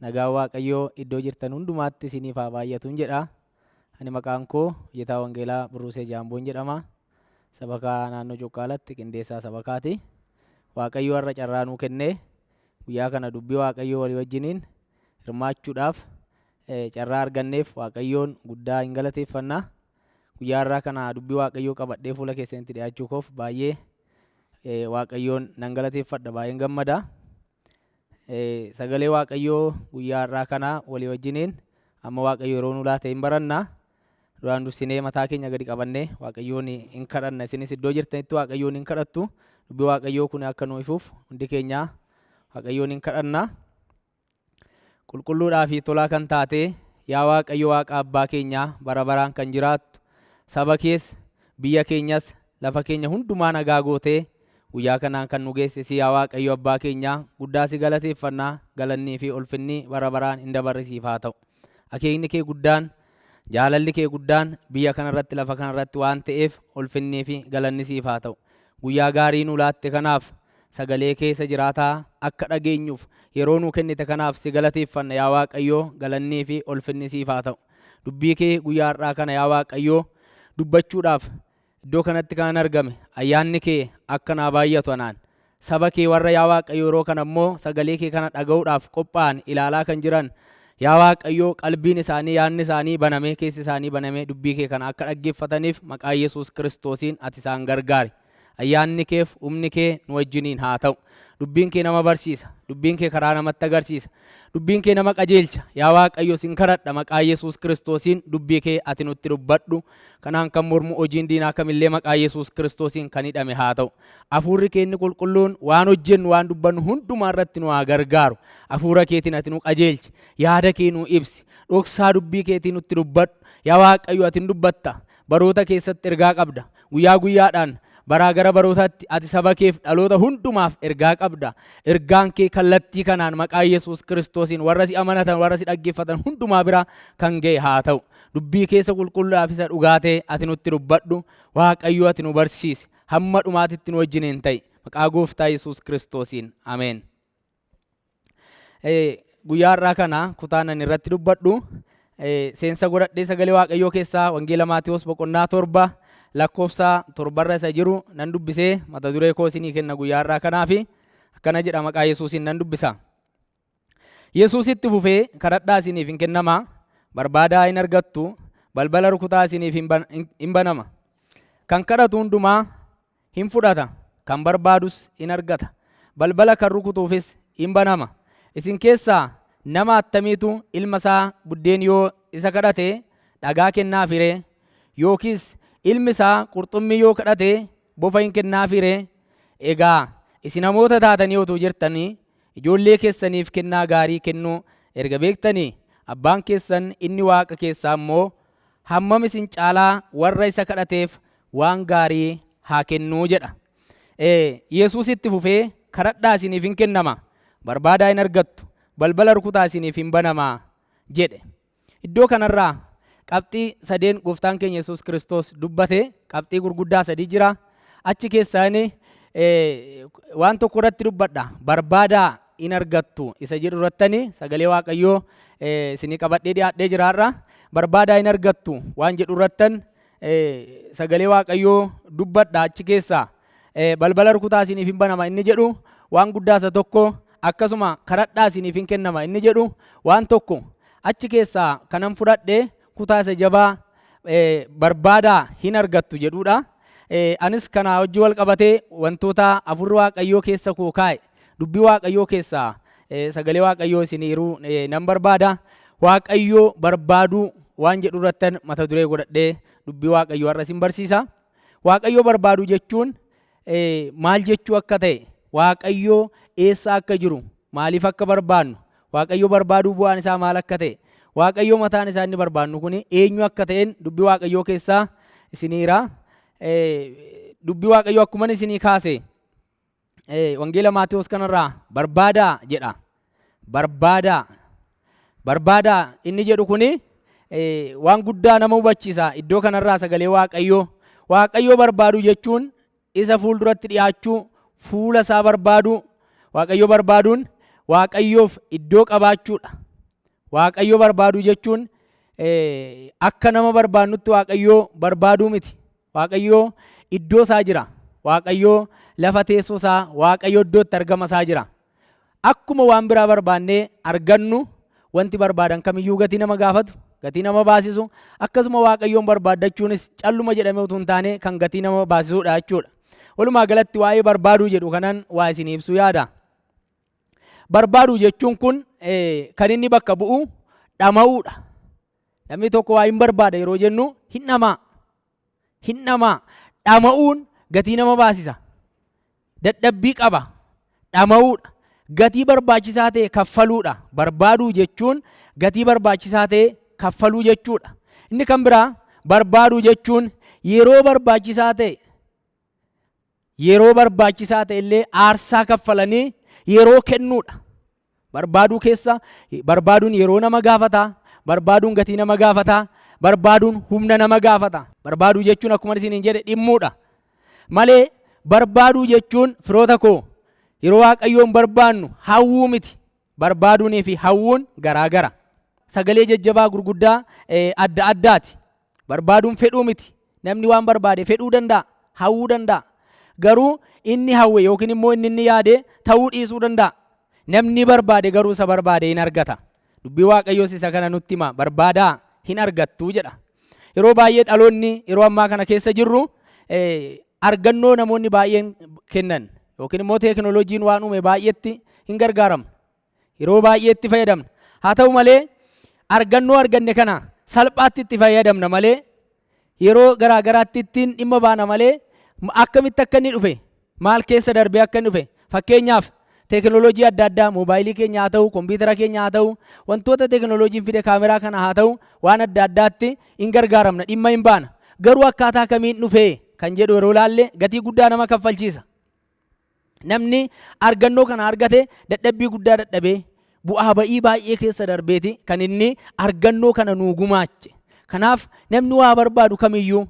Nagaan Waaqayyoo iddoo jirtan hundumaatti isiniif haa baay'atuun jedha. Ani maqaan koo Hojjetaa Wangeelaa Burruusee Jaamboon jedhama. Sabakaa naannoo Cuqqaalatti qindeessaa sabakaati. Waaqayyo har'a carraa nuu kennee guyyaa kana dubbii Waaqayyoo walii wajjiniin hirmaachuudhaaf carraa arganneef Waaqayyoon guddaa hin galateeffanna. Guyyaa har'aa kana dubbii Waaqayyoo qabadhee fuula keessanitti dhiyaachuu koof baay'ee Waaqayyoon nan galateeffadha, baay'een gammada. Sagalee Waaqayyoo guyyaa har'aa kana walii wajjiniin amma Waaqayyo yeroo nu laate hin baranna. Duraan dursinee mataa keenya gadi qabannee Waaqayyoon hin kadhanna. Isinis iddoo jirtanitti Waaqayyoon hin kadhattu. Dubbii Waaqayyoo kun akka nu ifuuf hundi keenya Waaqayyoon hin kadhanna. Qulqulluudhaa fi tolaa kan taate yaa Waaqayyo Waaqa abbaa keenyaa bara baraan kan jiraattu saba kees biyya keenyas lafa keenya hundumaa nagaa gootee guyyaa kanaan kan nu geesse si yaa Waaqayyo abbaa keenyaa guddaa si galateeffanna. Galannii fi ulfinni bara baraan hin dabarre siif haa ta'u. Akeekni kee guddaan, jaalalli kee guddaan biyya kanarratti lafa kanarratti waan ta'eef ulfinnii fi galanni siif haa ta'u. Guyyaa gaarii nu laatte kanaaf, sagalee kee isa jiraataa akka dhageenyuuf yeroo nuu kennite kanaaf si galateeffanna yaa Waaqayyo, galannii fi ulfinni siif haa ta'u. Dubbii kee guyyaa har'aa kana yaa Waaqayyo dubbachuudhaaf iddoo kanatti kanan argame, ayyaanni kee akka naa baay'atu anaan. Saba kee warra yaa Waaqayyo yeroo kana immoo sagalee kee kana dhaga'uudhaaf qophaa'an ilaalaa kan jiran yaa Waaqayyo, qalbiin isaanii, yaadni isaanii banamee, keessi isaanii banamee dubbii kee kana akka dhaggeeffataniif maqaa Yesuus Kiristoosiin ati isaan gargaari. Ayyaanni keef humni kee nu wajjiniin haa ta'u. Dubbiin kee nama barsiisa. Dubbiin kee karaa namatti agarsiisa. Dubbiin kee nama qajeelcha. Yaa Waaqayyo sin kadhadha maqaa Yesuus Kiristoosiin dubbii kee ati nutti dubbadhu. Kanaan kan mormu hojiin diinaa kamillee maqaa Yesuus Kiristoosiin kan hidhame haa ta'u. Hafuurri kee inni qulqulluun waan hojjennu, waan dubbannu hundumaa irratti nu haa gargaaru. Hafuura keetiin ati nu qajeelchi. Yaada kee nu ibsi. Dhoksaa dubbii keetii nutti dubbadhu. Yaa Waaqayyo ati hin dubbatta. Baroota keessatti ergaa qabda. Guyyaa guyyaadhaan baraa gara barootaatti ati saba keef dhaloota hundumaaf ergaa qabda. Ergaan kee kallattii kanaan maqaa Yesuus Kiristoosiin warra si amanatan, warra si dhaggeeffatan hundumaa bira kan ga'e haa ta'u. Dubbii keessa qulqulluudhaaf isa dhugaa ta'e ati nutti dubbadhu. Waaqayyo ati nu barsiisi. Hamma dhumaatitti nu wajjiniin ta'i. Maqaa Gooftaa Yesuus Kiristoosiin. Ameen. Guyyaa har'aa kana kutaan ani irratti dubbadhu seensa godhadhee sagalee Waaqayyoo keessaa Wangeela Maatewos boqonnaa 7 lakkoofsa 7rra isa jiru nan dubbisee mata duree koo isinii kenna guyyaa har'aa kanaafi akkana jedha, maqaa Yesuusiin nan dubbisa. Yesuus itti fufee, kadhadhaa isiniif hin kennama, barbaadaa hin argattu, balbala rukutaa isiniif hin banama. Kan kadhatu hundumaa hin fudhata, kan barbaadus in argata, balbala kan rukutuufis in banama. Isin keessaa nama attamiitu ilma isaa buddeen yoo isa kadhate dhagaa kennaafii ree? Yookiis ilmi isaa qurxummii yoo kadhate bofa hin kennaafii ree? Egaa isin namoota taatanii utuu jirtanii ijoollee keessaniif kennaa gaarii kennuu erga beektanii, abbaan keessan inni waaqa keessaa immoo hammam isin caalaa warra isa kadhateef waan gaarii haa kennuu jedha. Yesuus itti fufee, kadhadhaa isiniif hin kennama, barbaadaa hin argattu, balbala rukutaa isiniif hin banama jedhe. Iddoo kanarraa qabxii sadeen gooftaan keenya Yesuus Kiristoos dubbate, qabxii gurguddaa sadii jira. Achi keessaa inni waan tokko irratti dubbadha. Barbaadaa in argattu isa jedhu irrattani sagalee Waaqayyoo isinii qabadhee dhiyaadhee jira har'a. Barbaadaa in argattu waan jedhu irrattan sagalee Waaqayyoo dubbadha achi keessaa. Balbala rukutaa isiniif hin banama inni jedhu waan guddaa isa tokko, akkasuma kadhadhaa isiniif hin kennama inni jedhu waan tokko, achi keessaa kanan fudhadhe kutaa isa jabaa barbaadaa hin argattu jedhudha. Anis kana hojii wal qabatee wantoota hafuurri Waaqayyoo keessa koo kaa'e dubbii Waaqayyoo keessaa sagalee Waaqayyoo isiniiruu nan barbaada. Waaqayyoo barbaaduu waan jedhu irrattan mata duree godhadhee dubbii Waaqayyoo har'a isin barsiisa. Waaqayyoo barbaaduu jechuun maal jechuu akka ta'e, Waaqayyoo eessa akka jiru, maaliif akka barbaannu, Waaqayyoo barbaaduu bu'aan isaa maal akka ta'e, Waaqayyoo mataan isaa inni barbaannu kun eenyu akka ta'een dubbii Waaqayyoo keessaa isiniira. Dubbii Waaqayyoo akkuman isinii kaase Wangeela Maatewos kanarraa barbaadaa jedha. Barbaadaa. Barbaadaa inni jedhu kuni waan guddaa nama hubachiisa. Iddoo kanarraa sagalee Waaqayyoo. Waaqayyoo barbaaduu jechuun isa fuulduratti dhiyaachuu, fuula isaa barbaaduu, Waaqayyoo barbaaduun Waaqayyoof iddoo qabaachuudha. Waaqayyo barbaaduu jechuun akka nama barbaannutti Waaqayyoo barbaaduu miti. Waaqayyoo iddoo isaa jira. Waaqayyoo lafa teessoo isaa, Waaqayyo iddoo itti argama isaa jira. Akkuma waan biraa barbaannee argannu wanti barbaadan kamiyyuu gatii nama gaafatu, gatii nama baasisu, akkasuma Waaqayyoon barbaaddachuunis calluma jedhamee utuu hin taane kan gatii nama baasisudha jechuudha. Walumaa galatti waa'ee barbaaduu jedhu kanan waa isin ibsuu yaada. Barbaaduu jechuun kun kan inni bakka bu'u dhama'uudha. Namni tokko waa hin barbaada yeroo jennu hin dhama'a. Hin dhama'a. Dhama'uun gatii nama baasisa. Dadhabbii qaba. Dhama'uudha. Gatii barbaachisaa ta'e kaffaluudha. Barbaaduu jechuun gatii barbaachisaa ta'e kaffaluu jechuudha. Inni kan biraa barbaaduu jechuun yeroo barbaachisaa ta'e yeroo barbaachisaa ta'e illee aarsaa kaffalanii yeroo kennuudha. Barbaaduu keessa barbaaduun yeroo nama gaafata, barbaaduun gatii nama gaafata, barbaaduun humna nama gaafata. Barbaaduu jechuun akkuma isiniin jedhe dhimmuudha. Malee barbaaduu jechuun firoota koo yeroo Waaqayyoon barbaannu hawwuu miti. Barbaaduunii fi hawwuun garaa gara. Sagalee jajjabaa gurguddaa adda addaati. Barbaaduun fedhuu miti. Namni waan barbaade fedhuu danda'a, hawwuu danda'a. Garuu inni hawwe yookiin immoo inni inni yaade ta'uu dhiisuu danda'a. Namni barbaade garuu isa barbaade hin argata. Dubbii Waaqayyoos isa kana nutti hima. Barbaadaa hin argattu jedha. Yeroo baay'ee dhaloonni yeroo ammaa kana keessa jirru argannoo namoonni baay'een kennan yookiin immoo teekinooloojiin waan uume baay'eetti hin gargaaramnu. Yeroo baay'ee itti fayyadamna. Haa ta'u malee argannoo arganne kana salphaatti itti fayyadamna malee yeroo garaa garaatti ittiin dhimma baana malee akkamitti akka inni dhufe maal keessa darbee akka inni dhufe fakkeenyaaf teekinooloojii adda addaa moobaayilii keenya haa ta'u kompiitara keenya haa ta'u wantoota teekinooloojiin fide kaameraa kana haa ta'u waan adda addaatti hin gargaaramna dhimma hin baana garuu akkaataa kamiin dhufe kan jedhu yeroo laalle gatii guddaa nama kaffalchiisa. Namni argannoo kana argate dadhabbii guddaa dadhabee bu'aa ba'ii baay'ee keessa darbeeti kan inni argannoo kana nuu gumaache. Kanaaf namni waa barbaadu kamiyyuu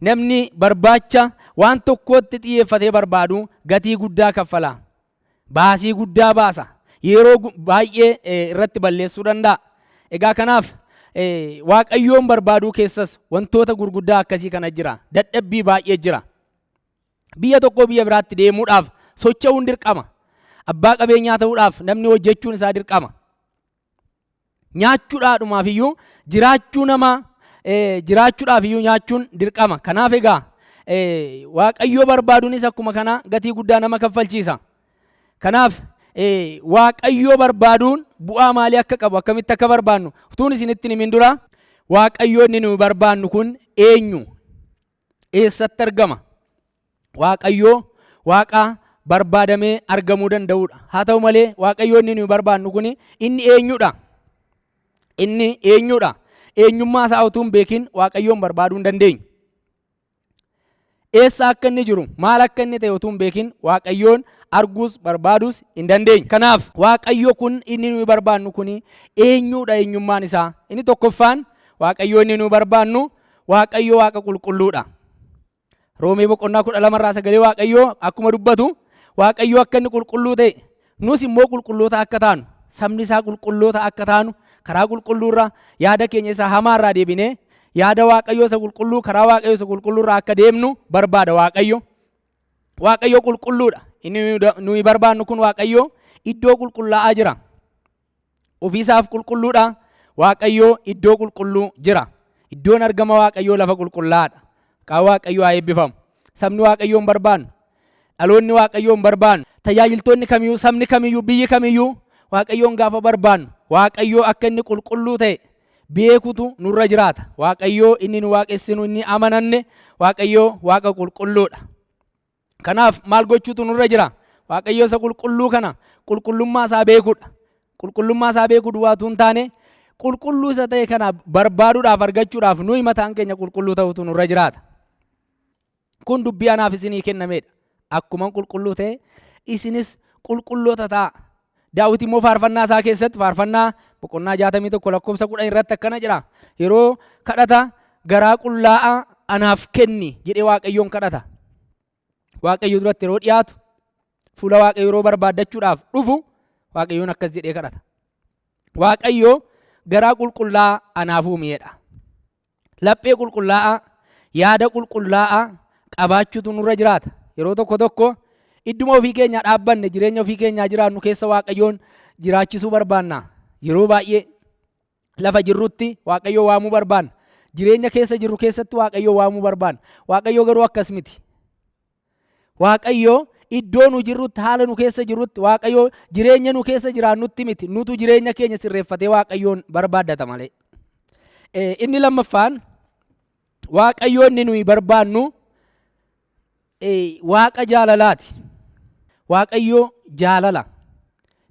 namni barbaacha waan tokkootti xiyyeeffatee barbaadu gatii guddaa kaffala. Baasii guddaa baasa. Yeroo baay'ee irratti balleessuu danda'a. Egaa kanaaf Waaqayyoon barbaaduu keessas wantoota gurguddaa akkasii kana jira. Dadhabbii baay'ee jira. Biyya tokkoo biyya biraatti deemuudhaaf socho'uun dirqama. Abbaa qabeenyaa ta'uudhaaf namni hojjechuun isaa dirqama. Nyaachuudhaadhumaaf iyyuu jiraachuu nama jiraachuudhaaf iyyuu nyaachuun dirqama. Kanaaf egaa Waaqayyoo barbaaduunis akkuma kana gatii guddaa nama kaffalchiisa. Kanaaf Waaqayyoo barbaaduun bu'aa maalii akka qabu akkamitti akka barbaannu utuun isinitti himin dura Waaqayyoo inni nuyi barbaannu kun eenyu? Eessatti argama? Waaqayyoo Waaqa barbaadamee argamuu danda'udha. Haa ta'u malee Waaqayyoo inni nuyi barbaannu kun inni eenyudha? Inni eenyudha? Eenyummaa isaa utuu hin beekin Waaqayyoon barbaaduu hin dandeenyu. Eessa akka inni jiru, maal akka inni ta'e utuu hin beekin Waaqayyoon arguus barbaaduus hin dandeenyu. Kanaaf Waaqayyo kun inni nuyi barbaannu kun eenyudha eenyummaan isaa? Inni tokkoffaan Waaqayyoo inni nuyi barbaannu Waaqayyo Waaqa qulqulluudha. Roomee boqonnaa 12 irraa sagalee Waaqayyoo akkuma dubbatu Waaqayyo akka inni qulqulluu ta'e nus immoo qulqulloota akka taanu sabni isaa qulqulloota akka taanu karaa qulqulluurra yaada keenya isa hamaarraa deebinee yaada Waaqayyoo isa qulqulluu karaa Waaqayyoo isa qulqulluurra akka deemnu barbaada Waaqayyo. Waaqayyo qulqulluudha. Inni nuyi barbaannu kun Waaqayyo iddoo qulqullaa'aa jira. Ofiisaaf qulqulluudha. Waaqayyoo iddoo qulqulluu jira. Iddoon argama Waaqayyoo lafa qulqullaa'aadha. Maqaan Waaqayyoo haa eebbifamu. Sabni Waaqayyoo hin barbaannu. Dhaloonni Waaqayyoo hin barbaannu. Tajaajiltoonni kamiyyuu, sabni kamiyyuu, biyyi kamiyyuu Waaqayyoon gaafa barbaannu Waaqayyoo akka inni qulqulluu ta'e beekutu nurra jiraata. Waaqayyoo inni nu waaqessinu inni amananne Waaqayyoo Waaqa qulqulluudha. Kanaaf maal gochuutu nurra jira? Waaqayyo isa qulqulluu kana qulqullummaa isaa beekuudha. Qulqullummaa isaa beekuu duwwaa utuu hin taane qulqulluu isa ta'e kana barbaaduudhaaf argachuudhaaf nuyi mataan keenya qulqulluu ta'utu nurra jiraata. Kun dubbii anaaf isinii kennameedha. Akkuman qulqulluu ta'e isinis qulqulloota ta'a. Daawit immoo faarfannaa isaa keessatti faarfannaa boqonnaa 61 lakkoofsa 10 irratti akkana jedha. Yeroo kadhata garaa qullaa'aa anaaf kenni jedhee Waaqayyoon kadhata. Waaqayyo duratti yeroo dhiyaatu fuula Waaqayyo yeroo barbaaddachuudhaaf dhufu Waaqayyoon akkas jedhee kadhata. Waaqayyo garaa qulqullaa'aa anaaf uumi jedha. Laphee qulqullaa'aa, yaada qulqullaa'aa qabaachuutu nurra jiraata. Yeroo tokko tokko idduma ofii keenyaa dhaabbanne jireenya ofii keenyaa jiraannu keessa Waaqayyoon jiraachisuu barbaanna. Yeroo baay'ee lafa jirrutti Waaqayyoo waamuu barbaanna. Jireenya keessa jirru keessatti Waaqayyoo waamuu barbaanna. Waaqayyoo garuu akkas miti. Waaqayyo iddoo nu jirrutti, haala nu keessa jirrutti, Waaqayyo jireenya nu keessa jiraannutti miti. Nutu jireenya keenya sirreeffatee Waaqayyoon barbaaddata malee. Inni lammaffaan Waaqayyo inni nuyi barbaannu Waaqa jaalalaati. Waaqayyo jaalala.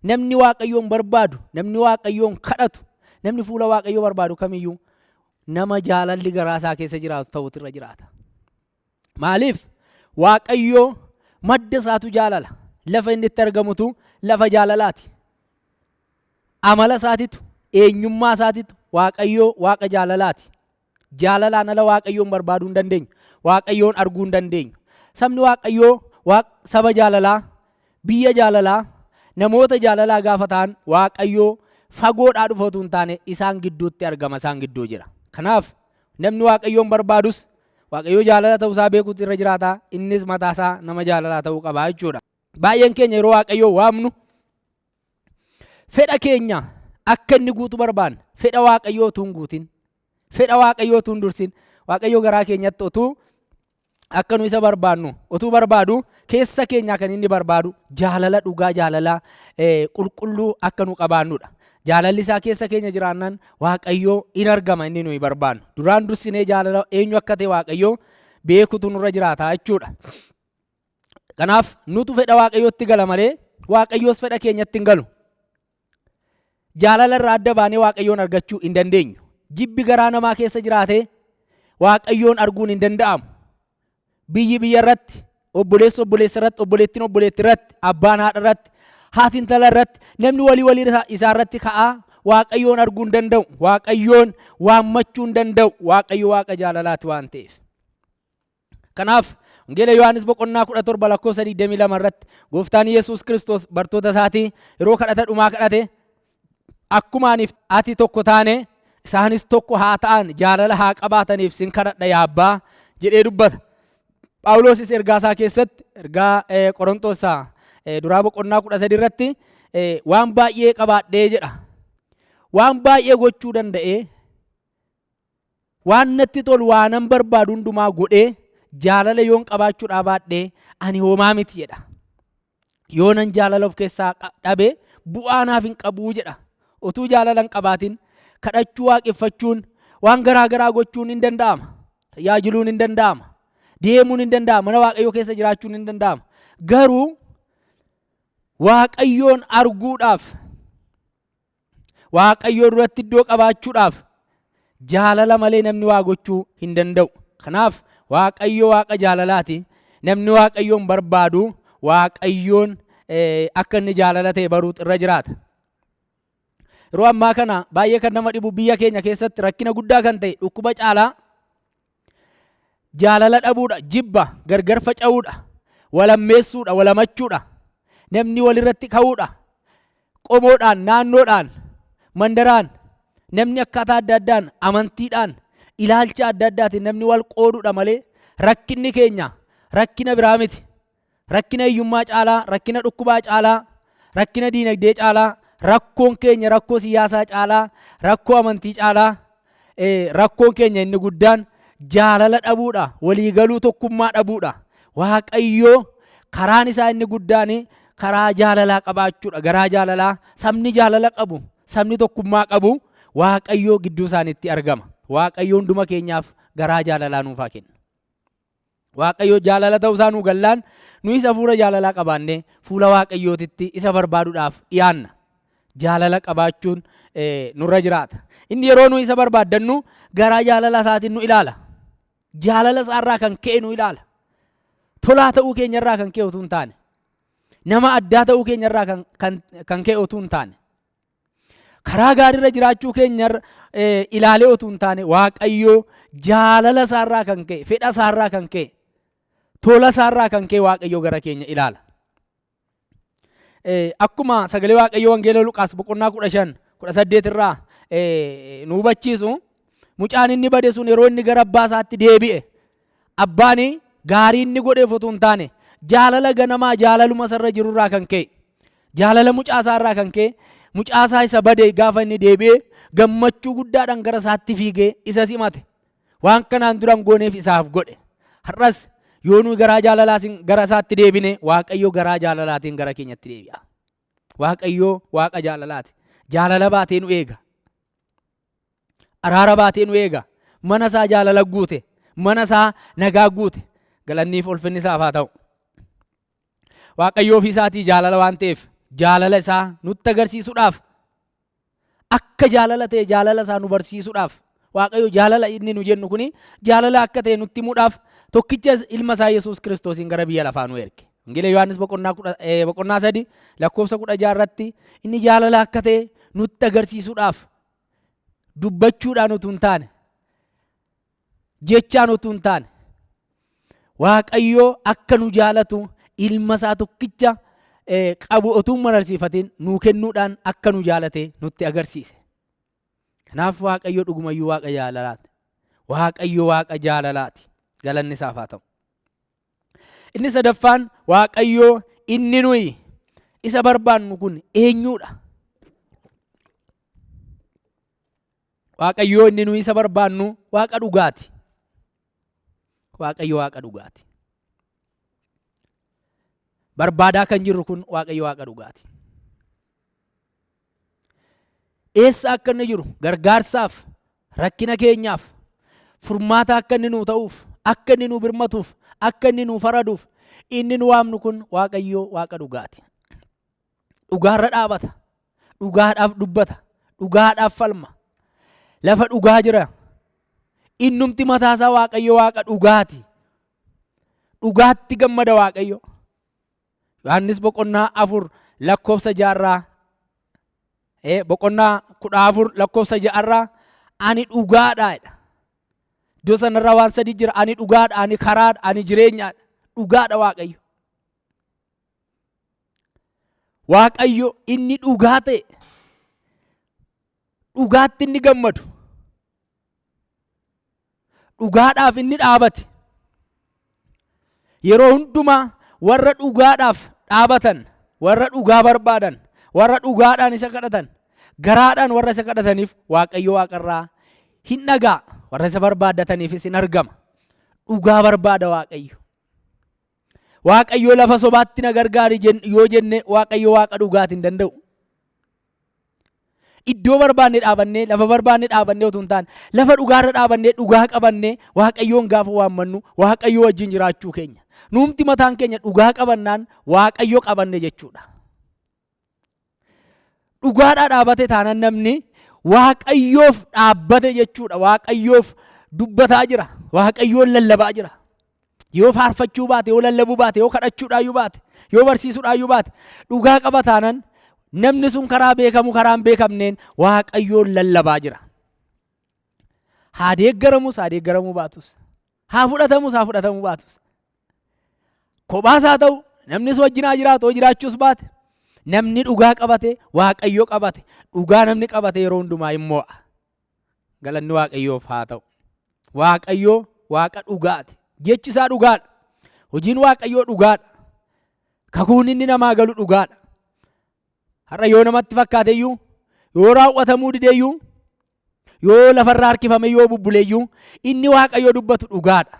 Namni Waaqayyoon barbaadu, namni Waaqayyoon kadhatu, namni fuula Waaqayyoo barbaadu kamiyyuu nama jaalalli garaa isaa keessa jiraatu ta'utu irra jiraata. Maaliif? Waaqayyo madda isaatu jaalala. Lafa inni itti argamutu lafa jaalalaati. Amala isaatitu, eenyummaa isaatitu Waaqayyo Waaqa jaalalaati. Jaalalaan ala Waaqayyoon barbaaduu hin dandeenyu. Waaqayyoon arguu hin dandeenyu. Sabni Waaqayyoo saba jaalalaa, biyya jaalalaa, namoota jaalalaa gaafa ta'an Waaqayyoo fagoodhaa dhufa utuu hin taane isaan gidduutti argama, isaan gidduu jira. Kanaaf namni Waaqayyoon barbaadus Waaqayyoo jaalala ta'uu isaa beekuutu irra jiraata, innis mataa isaa nama jaalalaa ta'uu qaba jechuudha. Baay'een keenya yeroo Waaqayyoo waamnu fedha keenya akka inni guutu barbaanna. Fedha Waaqayyoo utuu hin guutin, fedha Waaqayyoo utuu hin dursin, Waaqayyoo garaa keenyatti utuu akka nu isa barbaannu utuu barbaadu keessa keenyaa kan inni barbaadu jaalala dhugaa, jaalala qulqulluu akka nu qabaannudha. Jaalalli isaa keessa keenya jiraannaan Waaqayyoo in argama inni nuyi barbaannu. Duraan dursinee jaalala eenyu akka ta'e Waaqayyoo beekutu nurra jiraata jechuudha. Kanaaf nutu fedha Waaqayyootti gala malee Waaqayyoos fedha keenyatti hin galu. Jaalala irraa adda baanee Waaqayyoon argachuu hin dandeenyu. Jibbi garaa namaa keessa jiraatee Waaqayyoon arguun hin danda'amu. Biyyi biyya irratti, obboleessi obboleessa irratti, obboleettiin obboleetti irratti, abbaan haadha irratti, haati intala irratti, namni walii walii isaa irratti ka'aa Waaqayyoon arguu hin danda'u. Waaqayyoon waammachuu hin danda'u. Waaqayyo Waaqa jaalalaati waan ta'eef. Kanaaf Wangeela Yohaannis boqonnaa 17 lakkoofsa 22 irratti Gooftaan Yesuus Kiristoos bartoota isaatii yeroo kadhata dhumaa kadhate akkuma aniif ati tokko taane isaanis tokko haa ta'an jaalala haa qabaataniif sin kadhadha yaa abbaa jedhee dubbata. Phaawulosis ergaa isaa keessatti ergaa Qorontoosaa duraa boqonnaa 13 irratti waan baay'ee qabaadhee jedha. Waan baay'ee gochuu danda'ee Waan natti tolu waanan barbaadu hundumaa godhee jaalala yoon qabaachuudhaa baadhee ani homaa miti jedha. Yoonan jaalala of keessaa dhabe bu'aa naaf hin qabuu jedha. Utuu jaalala hin qabaatin kadhachuu waaqeffachuun waan garaa garaa gochuun hin danda'ama. Tajaajiluun hin danda'ama. Deemuun hin danda'ama. Mana Waaqayyoo keessa jiraachuun hin danda'ama. Garuu Waaqayyoon arguudhaaf Waaqayyoo duratti iddoo qabaachuudhaaf jaalala malee namni waa gochuu hin danda'u. Kanaaf Waaqayyo Waaqa jaalalaati. Namni Waaqayyoon barbaadu Waaqayyoon akka inni jaalala ta'e baruutu irra jiraata. Yeroo ammaa kana baay'ee kan nama dhibu biyya keenya keessatti rakkina guddaa kan ta'e dhukkuba caalaa jaalala dhabuudha, jibba, gargar faca'uudha, walammeessuudha, walamachuudha, namni walirratti ka'uudha, qomoodhaan, naannoodhaan, mandaraan, namni akkaataa adda addaan, amantiidhaan, ilaalcha adda addaatiin namni wal qooduudha malee rakkinni keenya rakkina biraa miti. Rakkina hiyyummaa caalaa, rakkina dhukkubaa caalaa, rakkina diinagdee caalaa, rakkoon keenya rakkoo siyaasaa caalaa, rakkoo amantii caalaa, rakkoon keenya inni guddaan jaalala dhabuudha, waliigaluu tokkummaa dhabuudha. Waaqayyoo karaan isaa inni guddaan karaa jaalalaa qabaachuudha. Garaa jaalalaa sabni jaalala qabu, sabni tokkummaa qabu Waaqayyoo gidduu isaaniitti argama. Waaqayyoo hunduma keenyaaf garaa jaalalaa nuuf haa kennu. Waaqayyo jaalala ta'uu isaa nuu gallaan nuyis hafuura jaalalaa qabaannee fuula Waaqayyootitti isa barbaaduudhaaf dhiyaanna. Jaalala qabaachuun nurra jiraata. Inni yeroo nuyi isa barbaaddannu garaa jaalala isaatiin nu ilaala. Jaalala isaarraa kan ka'e nu ilaala. Tolaa ta'uu keenyarraa kan ka'e utuu hin taane. Nama addaa ta'uu keenyarraa kan ka'e utuu hin taane. Karaa gaariirra jiraachuu keenya ilaalee utuu hin taane Waaqayyo jaalala isaarraa kan ka'e, fedha isaarraa kan ka'e, tola isaarraa kan ka'e Waaqayyo gara keenya ilaala. Akkuma sagalee Waaqayyoo Wangeela Luqaas boqonnaa 15 18 irraa nu hubachiisu mucaan inni bade sun yeroo inni gara abbaa isaatti deebi'e abbaan gaarii inni godheef utuu hin taane jaalala ganamaa jaalaluma isarra jirurraa kan ka'e jaalala mucaa isaarraa kan ka'e mucaa isaa isa bade gaafa inni deebi'e gammachuu guddaadhaan gara isaatti fiigee isa simate. Waan kanaan dura hin gooneef isaaf godhe. Har'as yoo nuyi garaa jaalalaatiin gara isaatti deebine Waaqayyo garaa jaalalaatiin gara keenyatti deebi'a. Waaqayyo Waaqa jaalalaati. Jaalala baatee nu eega. Araara baatee nu eega. Mana isaa jaalala guute. Mana isaa nagaa guute. Galanniif ulfinni isaaf haa ta'u. Waaqayyo ofii isaatii jaalala waan ta'eef jaalala isaa nutti agarsiisuudhaaf akka jaalala ta'e jaalala isaa nu barsiisuudhaaf Waaqayyo jaalala inni nu jennu kuni jaalala akka ta'e nutti himuudhaaf tokkicha ilma isaa Yesuus Kiristoosiin gara biyya lafaa nu erge. Wangeela Yohaannis boqonnaa 3 lakkoofsa 16 irratti inni jaalala akka ta'e nutti agarsiisuudhaaf dubbachuudhaan utuu hin taane jechaan utuu hin taane Waaqayyo akka nu jaalatu ilma isaa tokkicha qabu utuu hin mararsiifatin nuu kennuudhaan akka nu jaalate nutti agarsiise. Kanaaf Waaqayyo dhugumayyuu Waaqa jaalalaati. Waaqayyo Waaqa jaalalaati. Galanni isaaf haa ta'u. Inni sadaffaan Waaqayyo inni nuyi isa barbaannu kun eenyuudha? Waaqayyoo inni nuyi isa barbaannu Waaqa dhugaati. Waaqayyo Waaqa dhugaati. Barbaadaa kan jirru kun Waaqayyo Waaqa dhugaati. Eessa akka inni jiru gargaarsaaf, rakkina keenyaaf, furmaata akka inni nuu ta'uuf, akka inni nuu birmatuuf, akka inni nuu faraduuf, inni nu waamnu kun Waaqayyo Waaqa dhugaati. Dhugaarra dhaabata. Dhugaadhaaf dubbata. Dhugaadhaaf falma. Lafa dhugaa jira. Innumti mataasaa Waaqayyo Waaqa dhugaati. Dhugaatti gammada Waaqayyo. Yohaannis boqonnaa 4 lakkoofsa ja'arraa boqonnaa 14 lakkoofsa ja'arraa ani dhugaadha jedha. Iddoo sanarraa waan sadi jira. Ani dhugaadha, ani karaadha, ani jireenyaadha. Dhugaadha Waaqayyo. Waaqayyo inni dhugaa ta'e dhugaatti inni gammadu dhugaadhaaf inni dhaabate yeroo hundumaa warra dhugaadhaaf dhaabatan warra dhugaa barbaadan warra dhugaadhaan isa kadhatan garaadhaan warra isa kadhataniif Waaqayyo waaqarraa hin dhagaa warra isa barbaaddataniifis hin argama dhugaa barbaada Waaqayyo. Waaqayyo lafa sobaatti na gargaari yoo jenne Waaqayyo Waaqa dhugaati hin danda'u. Iddoo barbaanne dhaabannee lafa barbaanne dhaabannee utuu hin taane lafa dhugaarra dhaabannee dhugaa qabannee Waaqayyoon gaafa waammannu Waaqayyo wajjin jiraachuu keenya. Nuumti mataan keenya dhugaa qabannaan Waaqayyo qabanne jechuudha. Dhugaadhaa dhaabate taanaan namni Waaqayyoof dhaabbate jechuudha. Waaqayyoof dubbataa jira. Waaqayyoon lallabaa jira. Yoo faarfachuu baate, yoo lallabuu baate, yoo kadhachuudhaayyuu baate, yoo barsiisuudhaayyuu baate, dhugaa qaba taanaan namni sun karaa beekamu karaa hin beekamneen Waaqayyoon lallabaa jira. Haa deeggaramus haa deeggaramuu baatus. Haa fudhatamus haa fudhatamuu baatus. Kophaas haa ta'u namnis wajjin haa jiraatu yoo jiraachuus baate namni dhugaa qabate Waaqayyo qabate dhugaa namni qabate yeroo hundumaa hin moo'a. Galanni Waaqayyoof haa ta'u. Waaqayyo Waaqa dhugaati. Jechi isaa dhugaadha. Hojiin Waaqayyoo dhugaadha. Kakuun inni namaa galu dhugaadha. Har'a yoo namatti fakkaateyyuu yoo raawwatamuu dideyyuu yoo lafarra harkifame yoo bubbuleyyuu inni Waaqayyo dubbatu dhugaadha.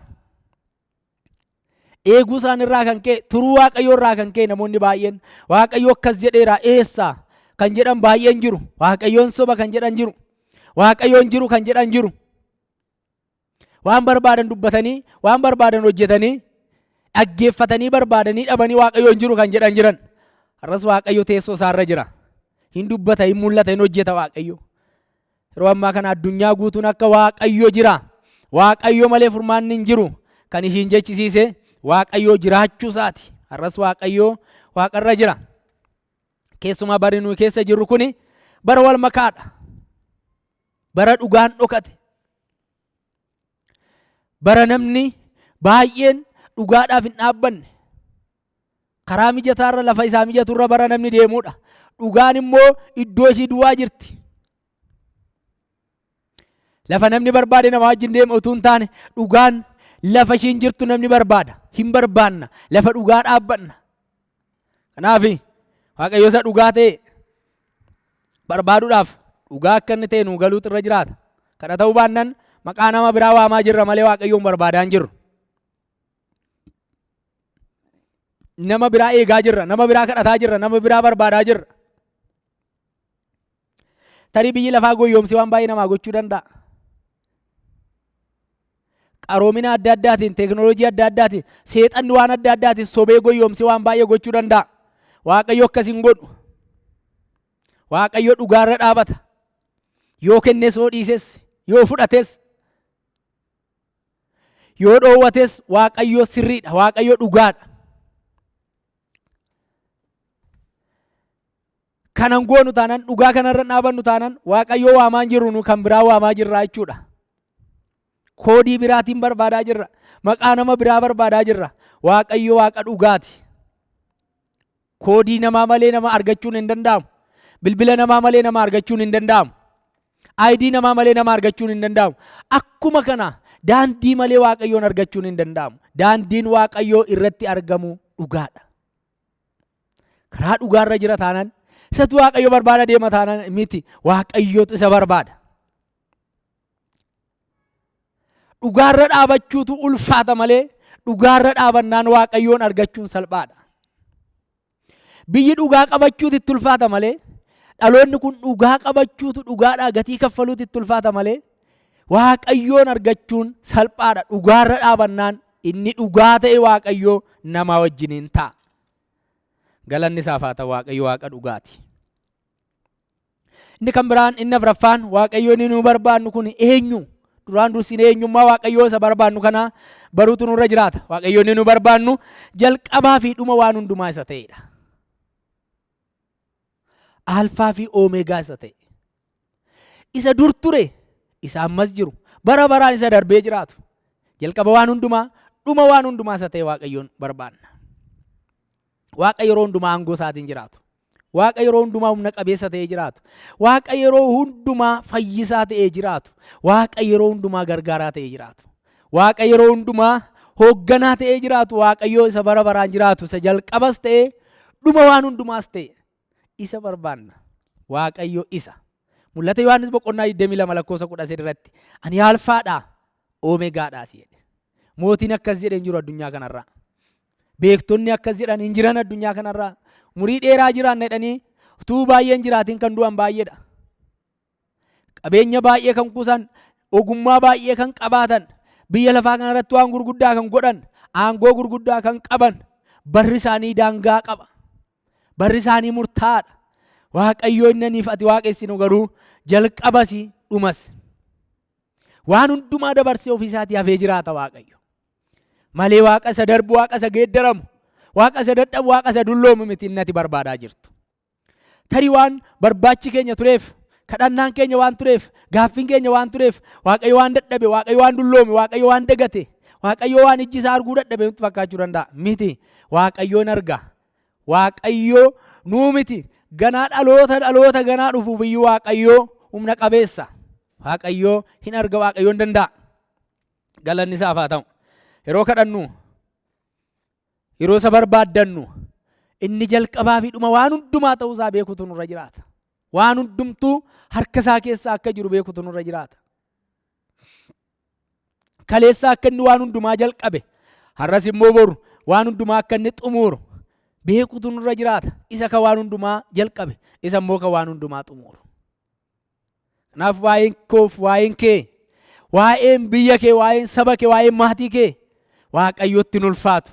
Eeguu isaan irraa kan ka'e turuu Waaqayyoo irraa kan ka'e namoonni baay'een Waaqayyo akkas jedheera eessa kan jedhan baay'een jiru. Waaqayyoon soba kan jedhan jiru. Waaqayyoon jiru kan jedhan jiru. Waan barbaadan dubbatanii waan barbaadan hojjetanii dhaggeeffatanii barbaadanii dhabanii Waaqayyoon jiru kan jedhan jiran. Har'as Waaqayyo teessoo isaarra jira. Hin dubbata, hin mul'ata, hin hojjeta Waaqayyo. Yeroo ammaa kana addunyaa guutuun akka Waaqayyo jira. Waaqayyo malee furmaanni hin jiru. Kan ishiin jechisiise Waaqayyo jiraachuu isaati. Har'as Waaqayyo waaqarra jira. Keessumaa barri nuyi keessa jirru kuni bara wal makaadha. Bara dhugaan dhokate. Bara namni baay'een dhugaadhaaf hin dhaabbanne. Karaa mijataarra lafa isaa mijaturra bara namni deemudha. Dhugaan immoo iddoo ishii duwwaa jirti. Lafa namni barbaade nama wajjin deema utuu hin taane dhugaan lafa ishiin jirtu namni barbaada. Hin barbaanna. Lafa dhugaa dhaabbanna. Kanaaf Waaqayyo isa dhugaa ta'e barbaaduudhaaf dhugaa akka inni ta'e nuu galuutu irra jiraata. Kana ta'uu baannan maqaa nama biraa waamaa jirra malee Waaqayyoon barbaadaa hin jirru. Nama biraa eegaa jirra, nama biraa kadhataa jirra, nama biraa barbaadaa jirra. Tarii biyyi lafaa goyyoomsee waan baay'ee namaa gochuu danda'a. Qaroomina adda addaatiin, teekinooloojii adda addaatiin, seexanni waan adda addaatiin sobee goyyoomsee waan baay'ee gochuu danda'a. Waaqayyo akkas hin godhu. Waaqayyo dhugaarra dhaabata. Yoo kennes yoo dhiises, yoo fudhates, yoo dhoowwates Waaqayyo sirriidha. Waaqayyo dhugaadha. Kanan goonu taanaan dhugaa kanarra hin dhaabannu taanaan Waaqayyoo waamaa hin jirru nu kan biraa waamaa jirra jechuudha. Koodii biraatiin barbaadaa jirra. Maqaa nama biraa barbaadaa jirra. Waaqayyo Waaqa dhugaati. Koodii namaa malee nama argachuun hin danda'amu. Bilbila namaa malee nama argachuun hin danda'amu. ID namaa malee nama argachuun hin danda'amu. Akkuma kana daandii malee Waaqayyoon argachuun hin danda'amu. Daandiin Waaqayyoo irratti argamu dhugaadha. Karaa dhugaarra jira taanaan isatu Waaqayyo barbaada deema taanaan miti Waaqayyotu isa barbaada. Dhugaarra dhaabachuutu ulfaata malee dhugaarra dhaabannaan Waaqayyoon argachuun salphaadha. Biyyi dhugaa qabachuutu itti ulfaata malee dhaloonni kun dhugaa qabachuutu dhugaadhaa gatii kaffaluutu itti ulfaata malee Waaqayyoon argachuun salphaadha. Dhugaarra dhaabannaan inni dhugaa ta'e Waaqayyoo nama wajjiniin ta'a. Galanni isaaf haa ta'u Waaqayyo Waaqa dhugaati. Inni kan biraan inni afraffaan Waaqayyo inni nu barbaannu kun eenyu? Duraan dursinee eenyummaa Waaqayyoo isa barbaannu kana baruutu nurra jiraata. Waaqayyo inni nu barbaannu jalqabaa fi dhuma waan hundumaa isa ta'edha. Alfaa fi Oomeegaa isa ta'e. Isa dur ture, isa ammas jiru, bara baraan isa darbee jiraatu. Jalqaba waan hundumaa, dhuma waan hundumaa isa ta'e Waaqayyoon barbaanna. Waaqa yeroo hundumaa aangoo isaatiin jiraatu. Waaqa yeroo hundumaa humna qabeessa ta'ee jiraatu. Waaqa yeroo hundumaa fayyisaa ta'ee jiraatu. Waaqa yeroo hundumaa gargaaraa ta'ee jiraatu. Waaqa yeroo hundumaa hoogganaa ta'ee jiraatu. Waaqayyoo isa bara baraan jiraatu. Isa jalqabas ta'ee dhuma waan hundumaas ta'e isa barbaanna. Waaqayyo isa. Mul'ata Yohaannis boqonnaa 22 lakkoofsa 13 irratti ani alfaadha oomegaadha si jedhe. Mootiin akkas jedhe hin jiru addunyaa kanarraa. Beektonni akkas jedhan hin jiran addunyaa kanarraa. Umurii dheeraa jiraanna jedhanii utuu baay'een jiraatiin kan du'an baay'eedha. Qabeenya baay'ee kan kuusan, ogummaa baay'ee kan qabaatan, biyya lafaa kanarratti waan gurguddaa kan godhan, aangoo gurguddaa kan qaban, barri isaanii daangaa qaba. Barri isaanii murtaa'aadha. Waaqayyo inni aniif ati waaqessinu garuu jalqabas dhumas. Waan hundumaa dabarsee ofii isaatii hafee jiraata Waaqayyo. Malee waaqa isa darbu, waaqa isa geeddaramu, waaqa isa dadhabu, waaqa isa dulloomu miti inni ati barbaadaa jirtu. Tarii waan barbaachi keenya tureef, kadhannaan keenya waan tureef, gaaffiin keenya waan tureef, Waaqayyo waan dadhabe, Waaqayyo waan dulloome, Waaqayyo waan dagate, Waaqayyo waan ijji isaa arguu dadhabe nutti fakkaachuu danda'a. Miti. Waaqayyoon arga. Waaqayyo nuu miti. Ganaa dhaloota dhaloota ganaa dhufuuf iyyuu Waaqayyo humna qabeessa. Waaqayyo hin arga, Waaqayyo hin danda'a. Galanni isaaf haa ta'u. Yeroo kadhannu, yeroo isa barbaaddannu, inni jalqabaa fi dhuma waan hundumaa ta'uu isaa beekutu nurra jiraata. Waan hundumtuu harka isaa keessa akka jiru beekutu nurra jiraata. Kaleessa akka inni waan hundumaa jalqabe, har'as immoo boru waan hundumaa akka inni xumuru beekutu nurra jiraata. Isa ka waan hundumaa jalqabe, isa immoo ka waan hundumaa xumuru. Kanaaf waa'een koof waa'een kee, waa'een biyya kee, waa'een saba kee, waa'een maatii kee Waaqayyotti hin ulfaatu.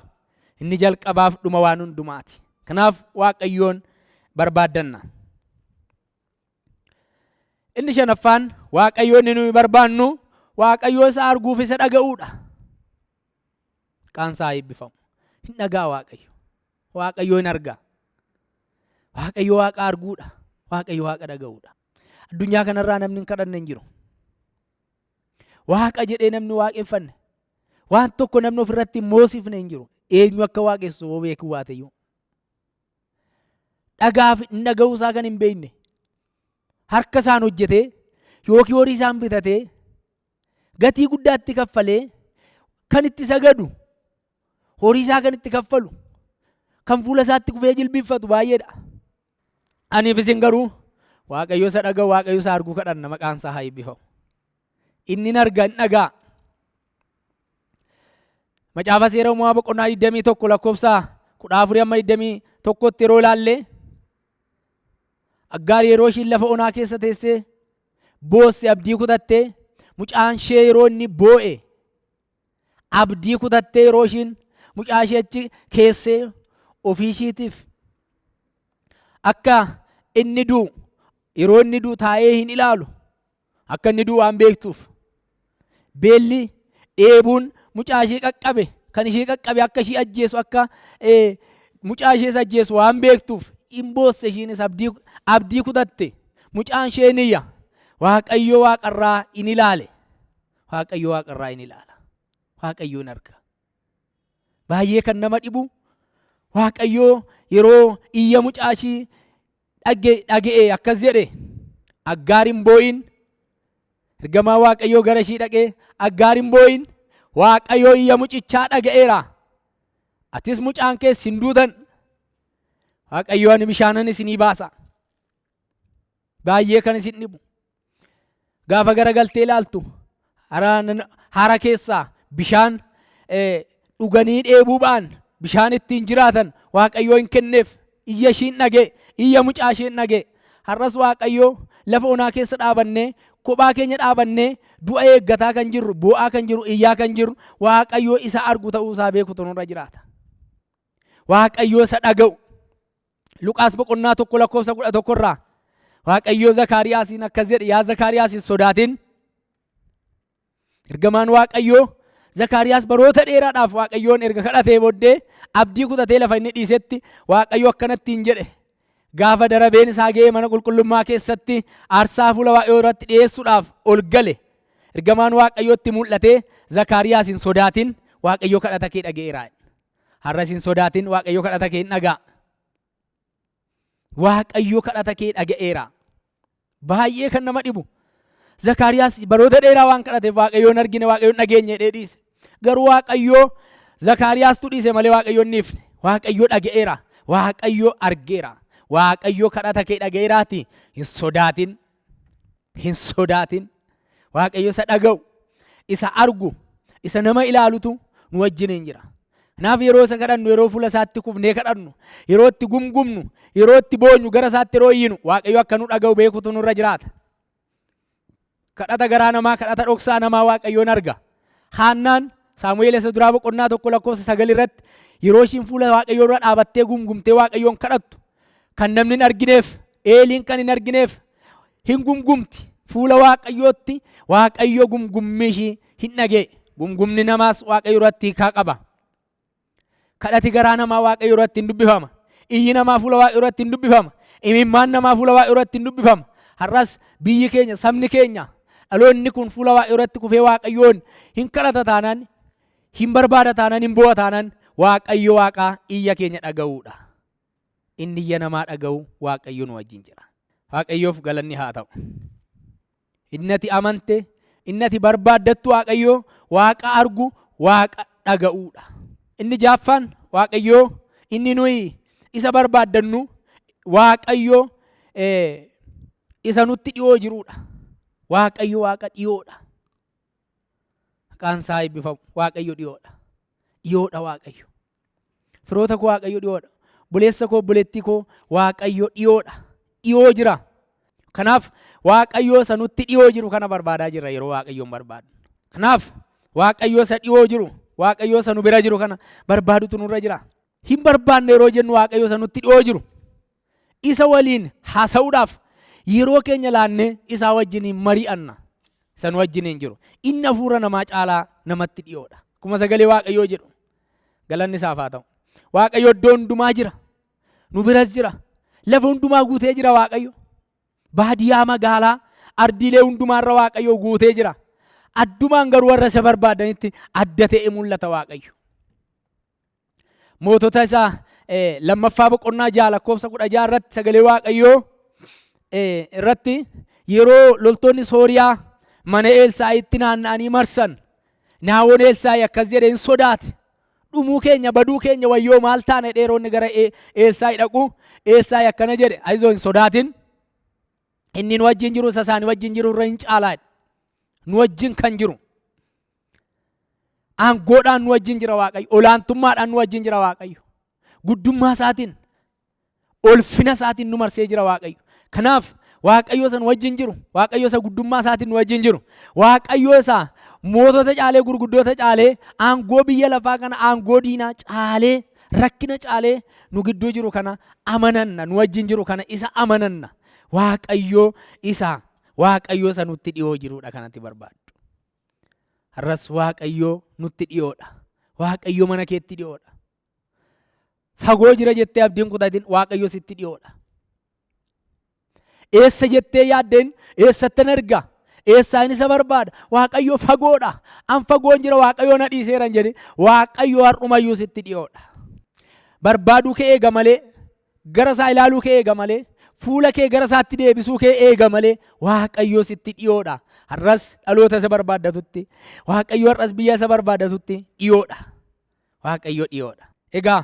Inni jalqabaaf dhuma waan hundumaati. Kanaaf Waaqayyoon barbaaddanna. Inni shanaffaan Waaqayyo inni nuyi barbaannu Waaqayyo isa arguuf isa dhaga'uudha. Maqaan isaa eebbifamu. Hin dhaga'a Waaqayyo. Waaqayyo hin arga. Waaqayyo Waaqa arguudha. Waaqayyo Waaqa dhaga'uudha. Addunyaa kanarraa namni hin kadhanne hin jiru. Waaqa jedhee namni waaqeffanne waan tokko namni ofirratti hin moosifne hin jiru. Eenyu akka waaqessu hoo beekuu baateyyuu. Dhagaaf hin dhaga'uu isaa kan hin beekne harka isaan hojjetee yookiin horii isaan bitatee Gatii guddaa itti kaffalee kan itti sagadu, horii isaa kan itti kaffalu, kan fuula isaatti kufee jilbiiffatu baay'eedha. Aniif isin garuu Waaqayyo isa dhaga'u, Waaqayyo isa argu kadhanna maqaan isaa haa eebbifamu. Inni hin arga, hin dhaga'a. Macaafa Seera Uumamaa boqonnaa 21 lakkoofsa 14 amma 21tti yeroo ilaalle Aggaar yeroo ishiin lafa onaa keessa teessee boosse abdii kutattee mucaan ishee yeroo inni boo'e abdii kutattee yeroo ishiin mucaa ishee achi keessee ofii ishiitiif akka inni du'u yeroo inni du'u taa'ee hin ilaalu akka inni du'u waan beektuuf beelli dheebuun mucaa ishee qaqqabe kan ishee qaqqabe akka ishee ajjeesu akka mucaa ishees ajjeesu waan beektuuf hin boosse ishiinis abdii kutatte mucaan ishee ni iyya Waaqayyo waaqarraa in ilaale Waaqayyo waaqarraa in ilaala Waaqayyo in arga baay'ee kan nama dhibu Waaqayyo yeroo iyya mucaa ishii dhaga'e akkas jedhe Aggaar hin boo'in ergamaa Waaqayyoo gara ishii dhaqee Aggaar hin boo'in Waaqayyo iyya mucichaa dhaga'eera atis mucaan kees hin duutan Waaqayyo ani bishaanan isinii baasa baay'ee kan isin dhibu gaafa garagaltee ilaaltu hara keessaa bishaan dhuganii dheebuu ba'an bishaan ittiin jiraatan Waaqayyoo hin kenneef iyya ishiin dhagee iyya mucaa ishiin dhagee har'as Waaqayyoo lafa onaa keessa dhaabannee kophaa keenya dhaabannee du'a eeggataa kan jirru boo'aa kan jirru iyyaa kan jirru Waaqayyoo isa argu ta'uu isaa beekutu nurra jiraata. Waaqayyoo isa dhaga'u Luqaas boqonnaa 1 lakkoofsa 11 irraa Waaqayyoo Zakaariyaasiin akkas jedhe yaa Zakaariyaas hin sodaatin. Ergamaan Waaqayyoo Zakaariyaas baroota dheeraadhaaf Waaqayyoon erga kadhatee booddee abdii kutatee lafa inni dhiisetti Waaqayyo akkanatti hin jedhe. Gaafa darabeen isaa ga'ee mana qulqullummaa keessatti aarsaa fuula Waaqayyoo irratti dhiyeessuudhaaf ol gale. Ergamaan Waaqayyootti mul'atee Zakaariyaas hin sodaatin Waaqayyo kadhata kee dhaga'eera. Har'as hin sodaatin Waaqayyo kadhata kee hin dhaga'a. Waaqayyo kadhata kee dhaga'eera. Baay'ee kan nama dhibu. Zakaariyaas baroota dheeraa waan kadhateef Waaqayyoon argine Waaqayyoon dhageenye jedhee dhiise. Garuu Waaqayyo Zakaariyaastu dhiise malee Waaqayyoon hin dhiifne. Waaqayyo dhaga'eera. Waaqayyo argeera. Waaqayyo kadhata kee dhaga'eeraati. Hin sodaatin. Hin sodaatin. Waaqayyo isa dhaga'u, isa argu, isa nama ilaalutu nu wajjiniin jira. Kanaaf yeroo isa kadhannu, yeroo fuula isaatti kufnee kadhannu, yeroo itti gumgumnu, yeroo itti boonyu, gara isaatti yeroo iyyinu, Waaqayyo akka nu dhaga'u beekutu nurra jiraata. Kadhata garaa namaa, kadhata dhoksaa namaa Waaqayyoon arga. Haannaan Saamu'eel isa duraa boqonnaa 1 lakkoofsa 9 irratti yeroo ishiin fuula Waaqayyoo dura dhaabattee gumgumtee Waaqayyoon kadhattu kan namni hin argineef, Eeliin kan hin argineef hin gumgumti. Fuula Waaqayyootti Waaqayyo gumgummii ishii hin dhaga'e. Gumgumni namaas Waaqayyo irratti hiikaa qaba. Kadhati garaa namaa Waaqayyo irratti hin dubbifama. Iyyi namaa fuula Waaqayyo irratti hin dubbifama. Imimmaan namaa fuula Waaqayyo irratti hin dubbifama. Har'as biyyi keenya, sabni keenya, dhaloonni kun fuula Waaqayyo irratti kufee Waaqayyoon hin kadhata taanaan, hin barbaada taanaan, hin boo'a taanaan Waaqayyo Waaqa iyya keenya dhaga'uudha. Inni iyya namaa dhaga'u Waaqayyo nu wajjin jira. Waaqayyoof galanni haa ta'u. Inni ati amante, inni ati barbaaddattu Waaqayyo Waaqa argu, Waaqa dhaga'uudha. Inni jaaffaan Waaqayyo inni nuyi isa barbaaddannu Waaqayyo isa nutti dhiyoo jiruudha. Waaqayyo Waaqa dhiyoodha. Maqaan isaa eebbifamu. Waaqayyo dhiyoodha. Dhiyoodha Waaqayyo. Firoota koo Waaqayyo dhiyoodha. Obboleessa koo obboleettii koo Waaqayyo dhiyoodha. Dhiyoo jira. Kanaaf Waaqayyo isa nutti dhiyoo jiru kana barbaadaa jirra yeroo Waaqayyoon barbaadnu. Kanaaf Waaqayyo isa dhiyoo jiru, Waaqayyo isa nu bira jiru kana barbaadutu nurra jira. Hin barbaanne yeroo jennu Waaqayyo isa nutti dhiyoo jiru. Isa waliin haasa'uudhaaf yeroo keenya laannee isaa wajjiniin mari'anna. Isa nu wajjiniin jiru. Inni hafuura namaa caalaa namatti dhiyoodha. Akkuma sagalee Waaqayyoo jedhu. Galanni isaaf haa ta'u. Waaqayyo iddoo hundumaa jira. Nu biras jira. Lafa hundumaa guutee jira Waaqayyo. Baadiyyaa magaalaa ardiilee hundumaarra Waaqayyo guutee jira. Addumaan garuu warra isa barbaadanitti adda ta'e mul'ata Waaqayyo. Mootota isaa lammaffaa boqonnaa 6 lakkoofsa 16 irratti sagalee Waaqayyoo irratti yeroo loltoonni Sooriyaa Mana Elsaa'itti naanna'anii marsan. Naa'oon Elsaa'i akkas jedhee hin sodaate. Dhumuu keenya, baduu keenya, wayyoo maal taane dheeroonni gara Elsaa'i dhaqu. Elsaa'i akkana jedhe, ayizoo hin sodaatin. Inni nu wajjin jiru isa isaanii wajjin jiru irra hin caalaa. Nu wajjin kan jiru. Aangoodhaan nu wajjin jira Waaqayyo. Olaantummaadhaan nu wajjin jira Waaqayyo. Guddummaa isaatiin, ulfina isaatiin nu marsee jira Waaqayyo. Kanaaf Waaqayyo isa nu wajjin jiru, Waaqayyo isa guddummaa isaatiin nu wajjin jiru, Waaqayyo isa mootota caalee, gurguddoota caalee, aangoo biyya lafaa kana, aangoo diinaa caalee, rakkina caalee nu gidduu jiru kana amananna, nu wajjin jiru kana isa amananna. Waaqayyo isa Waaqayyo isa nutti dhiyoo jirudha kanatti barbaaddu. Har'as Waaqayyo nutti dhiyoodha. Waaqayyo mana keetti dhiyoodha. Fagoo jira jettee abdiin kutatin, Waaqayyo sitti dhiyoodha. Eessa jettee yaaddeen, eessattan erga? Eessaan isa barbaada? Waaqayyo fagoodha. An fagoon jira, Waaqayyo na dhiiseera hin jedhin. Waaqayyo har'umayyuu sitti dhiyoodha. Barbaaduu kee eega malee, gara isaa ilaaluu kee eega malee, fuula kee gara isaatti deebisuu kee eega malee Waaqayyo sitti dhiyoodha. Har'as dhaloota isa barbaaddatutti, Waaqayyo har'as biyya isa barbaaddatutti dhiyoodha. Waaqayyo dhiyoodha. Egaa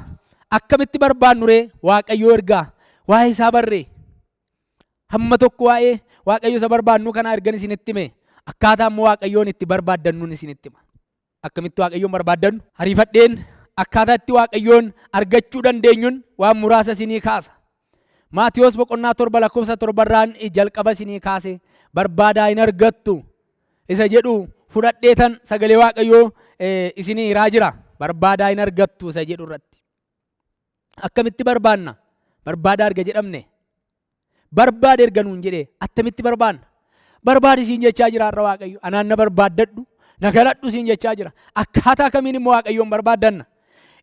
akkamitti barbaannu ree Waaqayyo ergaa waa'ee isaa barree? Hamma tokko waa'ee Waaqayyo isa barbaannu kanaa ergan isinitti hime, akkaataa immoo Waaqayyoon itti barbaaddannuun isinitti hima. Akkamitti Waaqayyoon barbaaddannu? Ariifadheen akkaataa itti Waaqayyoon argachuu dandeenyuun waan muraasa isinii kaasa. Maatiyos boqonnaa 7 lakkoofsa 7rraan jalqaba isinii kaase, barbaadaa hin argattu isa jedhu fudhadheetan sagalee Waaqayyoo isinii hiraa jira. Barbaadaa hin argattu isa jedhu irratti. Akkamitti barbaanna? Barbaadaa arga jedhamne. Barbaade erga nuun jedhee attamitti barbaanna? Barbaadi siin jechaa jira har'a Waaqayyo. Anaan na barbaaddadhu, na kadhadhu siin jechaa jira. Akkaataa kamiin immoo Waaqayyoon barbaaddanna?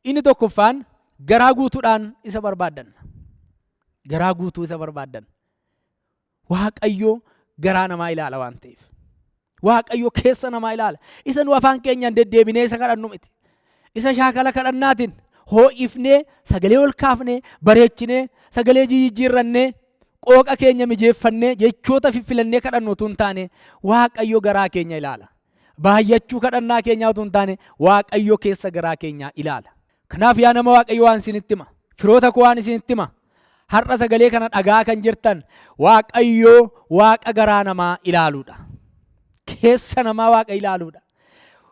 Inni tokkoffaan garaa guutuudhaan isa barbaaddanna. Garaa guutuu isa barbaaddanna. Waaqayyo garaa namaa ilaala waan ta'eef. Waaqayyo keessa namaa ilaala. Isa nu afaan keenyaan deddeebinee isa kadhannu miti. Isa shaakala kadhannaatiin hoo'ifnee, sagalee ol kaafnee, bareechinee, sagalee jijjiirrannee, qooqa keenya mijeeffannee, jechoota fiffilannee kadhannu utuu hin taane Waaqayyo garaa keenya ilaala. Baay'achuu kadhannaa keenyaa utuu hin taane Waaqayyo keessa garaa keenyaa ilaala. Kanaaf yaa nama Waaqayyo waan isinitti hima. Firoota koo waan isinitti hima. Har'a sagalee kana dhagaa kan jirtan, Waaqayyo Waaqa garaa namaa ilaaluudha. Keessa namaa Waaqa ilaaluudha.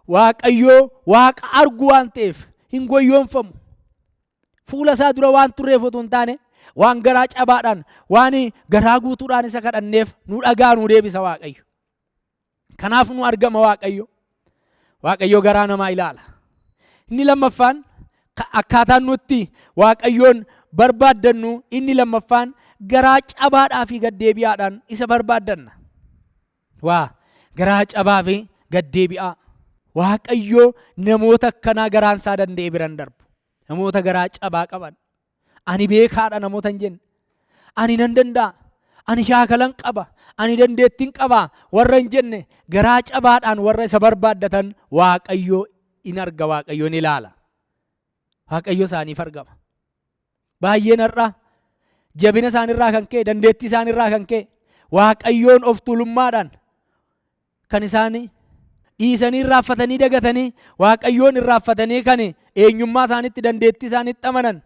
Waaqayyo Waaqa argu waan ta'eef hin goyyoonfamu. Fuula isaa dura waan turreef utuu hin taane waan garaa cabaadhaan, waan garaa guutuudhaan isa kadhanneef nu dhagaa, nu deebisa Waaqayyo. Kanaaf nu argama Waaqayyo. Waaqayyo garaa namaa ilaala. Inni lammaffaan akkaataan nutti Waaqayyoon barbaaddannu inni lammaffaan garaa cabaadhaa fi gaddeebi'aadhaan isa barbaaddanna. Waa garaa cabaa fi gaddeebi'aa. Waaqayyo namoota akkanaa garaan isaa danda'e biran darbu. Namoota garaa cabaa qaban. Ani beekaadha namoota hin jenne. Ani nan danda'a. Ani shaakalan qaba. Ani dandeettiin qaba. Warra hin jenne, garaa cabaadhaan warra isa barbaaddatan Waaqayyo in arga, Waaqayyo in ilaala. Waaqayyo isaaniif argama. Baay'een har'a jabina isaanirraa kan ka'e, dandeettii isaanirraa kan ka'e, Waaqayyoon of tuulummaadhaan kan isaan dhiisanii, irraanfatanii, dagatanii, Waaqayyoon irraanfatanii kan eenyummaa isaanitti, dandeettii isaanitti amanan,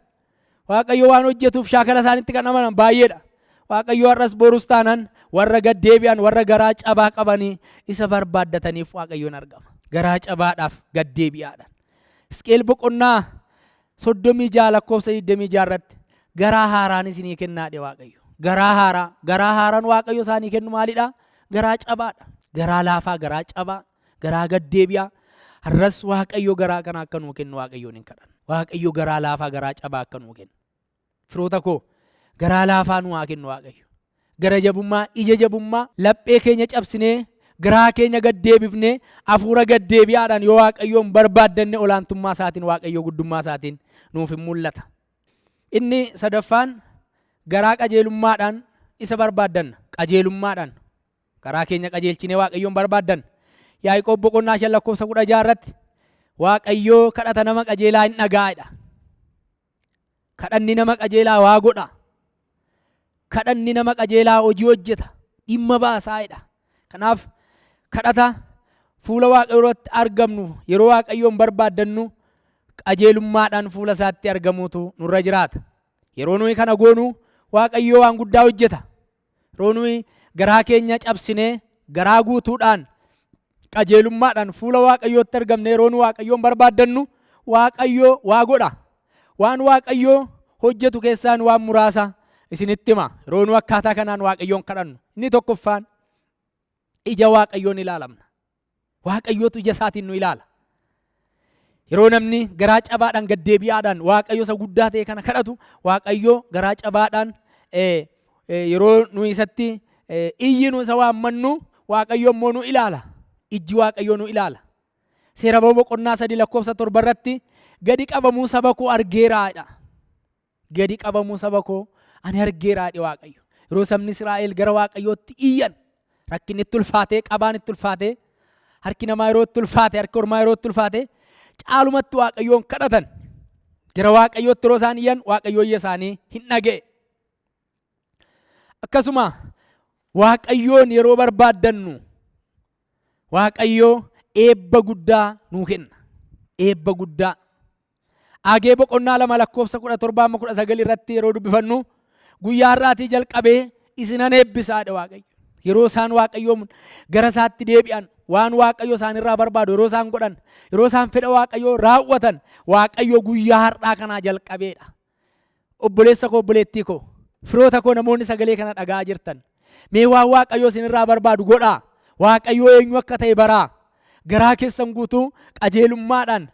Waaqayyo waan hojjetuuf shaakala isaanitti kan amanan baay'eedha. Waaqayyo har'as borus taanaan warra gad deebi'an, warra garaa cabaa qabanii isa barbaaddataniif Waaqayyoon argama. Garaa cabaadhaaf gad deebi'aadhaan. Hisqeel boqonnaa 36 lakkoofsa 26 irratti garaa haaraan isinii kennaadhe Waaqayyo. Garaa haaraa. Garaa haaraan Waaqayyo isaanii kennu maalidha? Garaa cabaadha. Garaa laafaa, garaa cabaa, garaa gad deebi'aa. Har'as Waaqayyo garaa kana akka nuu kennu Waaqayyoon hin kadhanna. Waaqayyo garaa laafaa, garaa cabaa akka nuu kennu. Firoota koo, garaa laafaa nu haa kennu Waaqayyo. Gara jabummaa, ija jabummaa, laphee keenya cabsinee, garaa keenya gad deebifnee, hafuura gad deebi'aadhaan yoo Waaqayyoon barbaaddanne olaantummaa isaatiin Waaqayyo guddummaa isaatiin nuuf hin mul'ata. Inni sadaffaan garaa qajeelummaadhaan isa barbaaddanna. Qajeelummaadhaan karaa keenya qajeelchinee Waaqayyoon barbaaddanna. Yaaqoob boqonnaa 5 lakkoofsa 16 irratti Waaqayyoo kadhata nama qajeelaa hin dhagaa'edha. Kadhanni nama qajeelaa waa godha. Kadhanni nama qajeelaa hojii hojjeta. Dhimma baasaa jedha. Kanaaf Kadhata fuula Waaqayyoo irratti argamnu, yeroo Waaqayyoon barbaaddannu, qajeelummaadhaan fuula isaatti argamuutu nurra jiraata. Yeroo nuyi kana goonu, Waaqayyoo waan guddaa hojjeta. Yeroo nuyi garaa keenya cabsinee, garaa guutuudhaan, qajeelummaadhaan fuula Waaqayyootti argamne, yeroo nu Waaqayyoon barbaaddannu, Waaqayyoo waa godha. Waan Waaqayyoo hojjetu keessaan waan muraasa isinitti hima. Yeroo nu akkaataa kanaan Waaqayyoon kadhannu, inni tokkoffaan ija Waaqayyoon ilaalamna. Waaqayyootu ija isaatiin nu ilaala. Yeroo namni garaa cabaadhaan, gaddeebi'aadhaan Waaqayyo isa guddaa ta'e kana kadhatu, Waaqayyo garaa cabaadhaan yeroo nu isatti iyyinu, isa waammannu, Waaqayyo immoo nu ilaala. Ijji Waaqayyoo nu ilaala. Seera Ba'uu boqonnaa 3 lakkoofsa 7 irratti, "Gadi qabamuu saba koo argeeraadha. Gadi qabamuu saba koo ani argeeraa," jedhe Waaqayyo. Yeroo sabni Israa'el gara Waaqayyootti iyyan, rakkinni itti ulfaatee, qabaan itti ulfaatee, harki namaa yeroo itti ulfaate, harki ormaa yeroo itti ulfaate, caalumatti Waaqayyoon kadhatan. Gara Waaqayyootti yeroo isaan iyyan, Waaqayyo iyya isaanii hin dhaga'e. Akkasuma Waaqayyoon yeroo barbaaddannu, Waaqayyo eebba guddaa nuu kenna. Eebba guddaa. Aagee boqonnaa 2 lakkoofsa 17 amma 19 irratti yeroo dubbifannu, "Guyyaa har'aatii jalqabee isinan eebbisaadha," Waaqayyo. Yeroo isaan Waaqayyoon gara isaatti deebi'an, waan Waaqayyo isaanirraa barbaadu yeroo isaan godhan, yeroo isaan fedha Waaqayyoo raawwatan, Waaqayyo guyyaa har'aa kanaa jalqabeedha. Obboleessa koo, obboleettii koo, firoota koo, namoonni sagalee kana dhaga'aa jirtan, mee waan Waaqayyo isinirraa barbaadu godhaa. Waaqayyo eenyu akka ta'e baraa. Garaa keessan guutuu qajeelummaadhaan,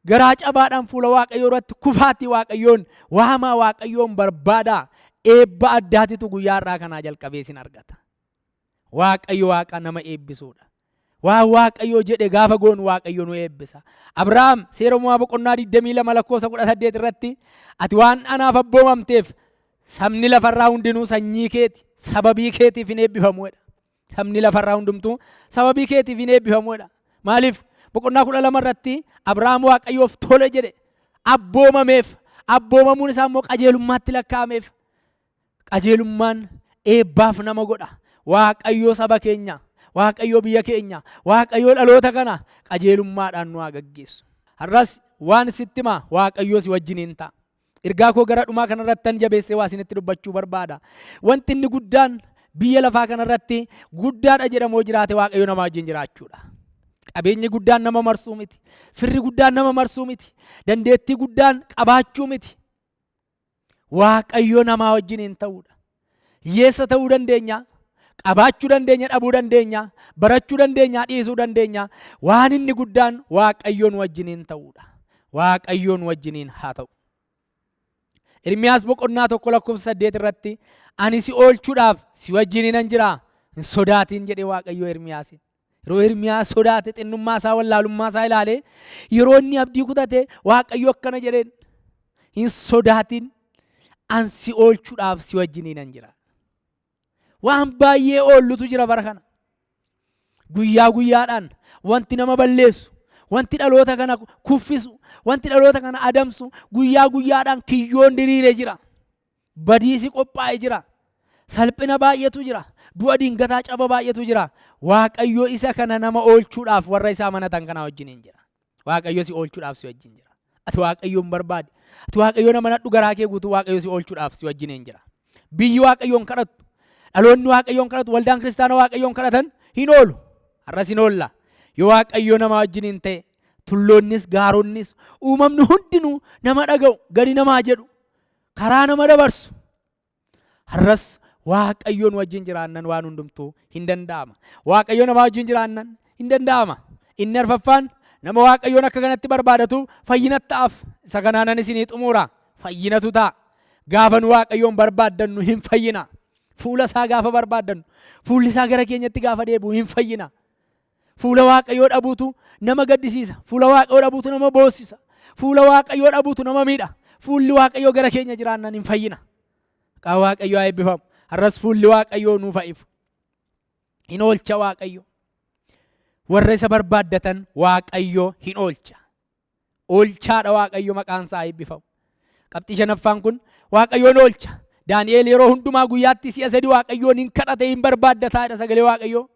garaa cabaadhaan fuula Waaqayyoo irratti kufaatii Waaqayyoon waamaa, Waaqayyoon barbaadaa. Eebba addaatitu guyyaa har'aa kanaa jalqabee isin argata. Waaqayyo Waaqa nama eebbisuudha. Waan Waaqayyo jedhe gaafa goonu, Waaqayyo nu eebbisa. Abrahaam Seera Uumamaa boqonnaa 22 lakkoofsa 18 irratti, "Ati waan anaaf abboomamteef, sabni lafarraa hundinuu sanyii keeti sababii keetiif hin eebbifamu," jedha. Sabni lafarraa hundumtuu sababii keetiif hin eebbifamu jedha. Maaliif? Boqonnaa 12 irratti Abrahaam Waaqayyoof tole jedhe, abboomameef, abboomamuun isaa immoo qajeelummaatti lakkaa'ameef. Qajeelummaan eebbaaf nama godha. Waaqayyoo saba keenya, Waaqayyoo biyya keenya, Waaqayyoo dhaloota kana qajeelummaadhaan nu haa gaggeessu. Har'as waan sitti himaa, Waaqayyoo si wajjiniin ta'a. Ergaa koo gara dhumaa kanarrattan jabeessee waa isinitti dubbachuu barbaada. Wanti inni guddaan biyya lafaa kanarratti guddaadha jedhamoo jiraate, Waaqayyo nama wajjin jiraachuudha. Qabeenyi guddaan nama marsuu miti. Firri guddaan nama marsuu miti. Dandeettii guddaan qabaachuu miti. Waaqayyo namaa wajjiniin ta'uudha. Hiyyeessa ta'uu dandeenya, qabaachuu dandeenya, dhabuu dandeenya, barachuu dandeenya, dhiisuu dandeenya. Waan inni guddaan Waaqayyoon wajjiniin ta'uudha. Waaqayyoon wajjiniin haa ta'u. Ermiyaas boqonnaa 1 lakkoofsa 8 irratti, "Ani si oolchuudhaaf si wajjiniinan jira, hin sodaatiin," jedhe Waaqayyo Ermiyaasiin. Yeroo Ermiyaas sodaate, xinnummaa isaa, wallaalummaa isaa ilaalee, yeroo inni abdii kutate, Waaqayyo akkana jedheen, "Hin sodaatin, an si oolchuudhaaf si wajjiniinan jira." Waan baay'ee oollutu jira bara kana. Guyyaa guyyaadhaan wanti nama balleessu, wanti dhaloota kana kuffisu, wanti dhaloota kana adamsu, guyyaa guyyaadhaan kiyyoon diriire jira. Badiisi qophaa'e jira. Salphina baay'eetu jira. Du'a dingataa, caba baay'eetu jira. Waaqayyo isa kana nama oolchuudhaaf warra isa amanatan kanaa wajjiniin jira. Waaqayyo si oolchuudhaaf si wajjin jira. Ati Waaqayyoon barbaadi. Ati Waaqayyoon amanadhu garaa kee guutuu, Waaqayyo si oolchuudhaaf si wajjiniin jira. Biyyi Waaqayyoon kadhattu, dhaloonni Waaqayyoon kadhatu, waldaan kiristaana Waaqayyoon kadhatan hin oolu. Har'as hin oolla. Yoo Waaqayyo nama wajjiniin ta'e, tulloonnis, gaaronnis, uumamni hundinuu nama dhaga'u, gadi namaa jedhu, karaa nama dabarsu. Har'as Waaqayyoon wajjin jiraannan waan hundumtuu hin danda'ama. Waaqayyo nama wajjin jiraannan hin danda'ama. Inni arfaffaan, nama Waaqayyoon akka kanatti barbaadatu fayyina ta'aaf. Isa kanaanan isinii xumura. Fayyinatu ta'a. Gaafa nu Waaqayyoon barbaaddannu hin fayyina. Fuula isaa gaafa barbaaddannu, fuulli isaa gara keenyatti gaafa deebi'u hin fayyina. Fuula Waaqayyoo dhabuutu nama gaddisiisa. Fuula Waaqayyoo dhabuutu nama boossisa. Fuula Waaqayyoo dhabuutu nama miidha. Fuulli Waaqayyoo gara keenya jiraannan hin fayyina. Maqaan Waaqayyoo haa eebbifamu. Har'as fuulli Waaqayyoo nuuf haa ifu. Hin oolcha Waaqayyo. Warra isa barbaaddatan Waaqayyo hin oolcha. Oolchaadha Waaqayyo, maqaan isaa haa eebbifamu. Qabxii shanaffaan kun, Waaqayyoon oolcha. Daani'eel yeroo hundumaa guyyaatti si'a 3 Waaqayyoon hin kadhate, hin barbaaddataa jedha sagalee Waaqayyoo.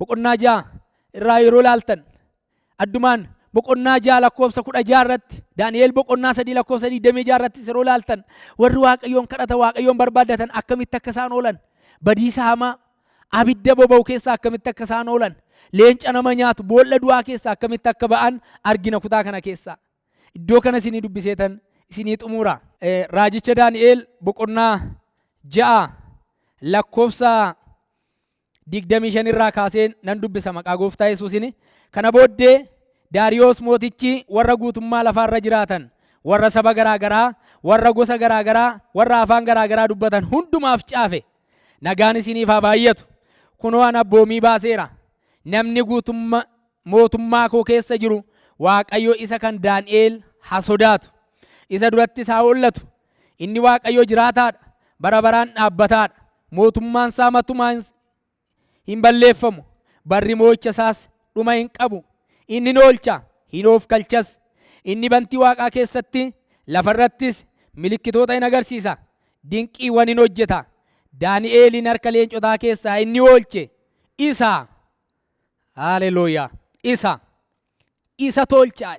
Boqonnaa 6 irraa yeroo ilaaltan, addumaan boqonnaa 6 lakkoofsa 16 irratti, Daani'el boqonnaa 3 lakkoofsa 26 irrattis yeroo ilaaltan, warri Waaqayyoon kadhatan, Waaqayyoon barbaaddatan akkamitti akka isaan oolan, badiisa hamaa abidda boba'u keessaa akkamitti akka isaan oolan, leenca nama nyaatu boolla du'aa keessaa akkamitti akka ba'an argina kutaa kana keessaa. Iddoo kana isinii dubbiseetan isinii xumura. Raajicha Daani'el boqonnaa 6 lakkoofsa 25 irraa kaasee nan dubbisa maqaa gooftaa Yesuusiin. Kana booddee Daariyoos mootichi warra guutummaa lafaarra jiraatan, warra saba garaa garaa, warra gosa garaa garaa, warra afaan garaa garaa dubbatan hundumaaf caafe. Nagaan isiniif haa baay'atu. Kunoo an abboomii baaseera. Namni guutummaa mootummaa koo keessa jiru Waaqayyo isa kan Daani'el haa sodaatu. Isa durattis haa hollatu. Inni Waaqayyo jiraataadha. Bara baraan dhaabbataadha. Mootummaan isaa matumaa hin balleeffamu. Barri moo'icha isaas dhuma hin qabu. Inni hin oolcha, hin oofkalchas. Inni bantii waaqaa keessatti, lafarrattis milikkitoota hin agarsiisa. Dinqiiwwan hin hojjeta. Daani'eelin harka leencotaa keessaa inni oolche isa. Haleluuyaa. Isa. Isa tolchaa.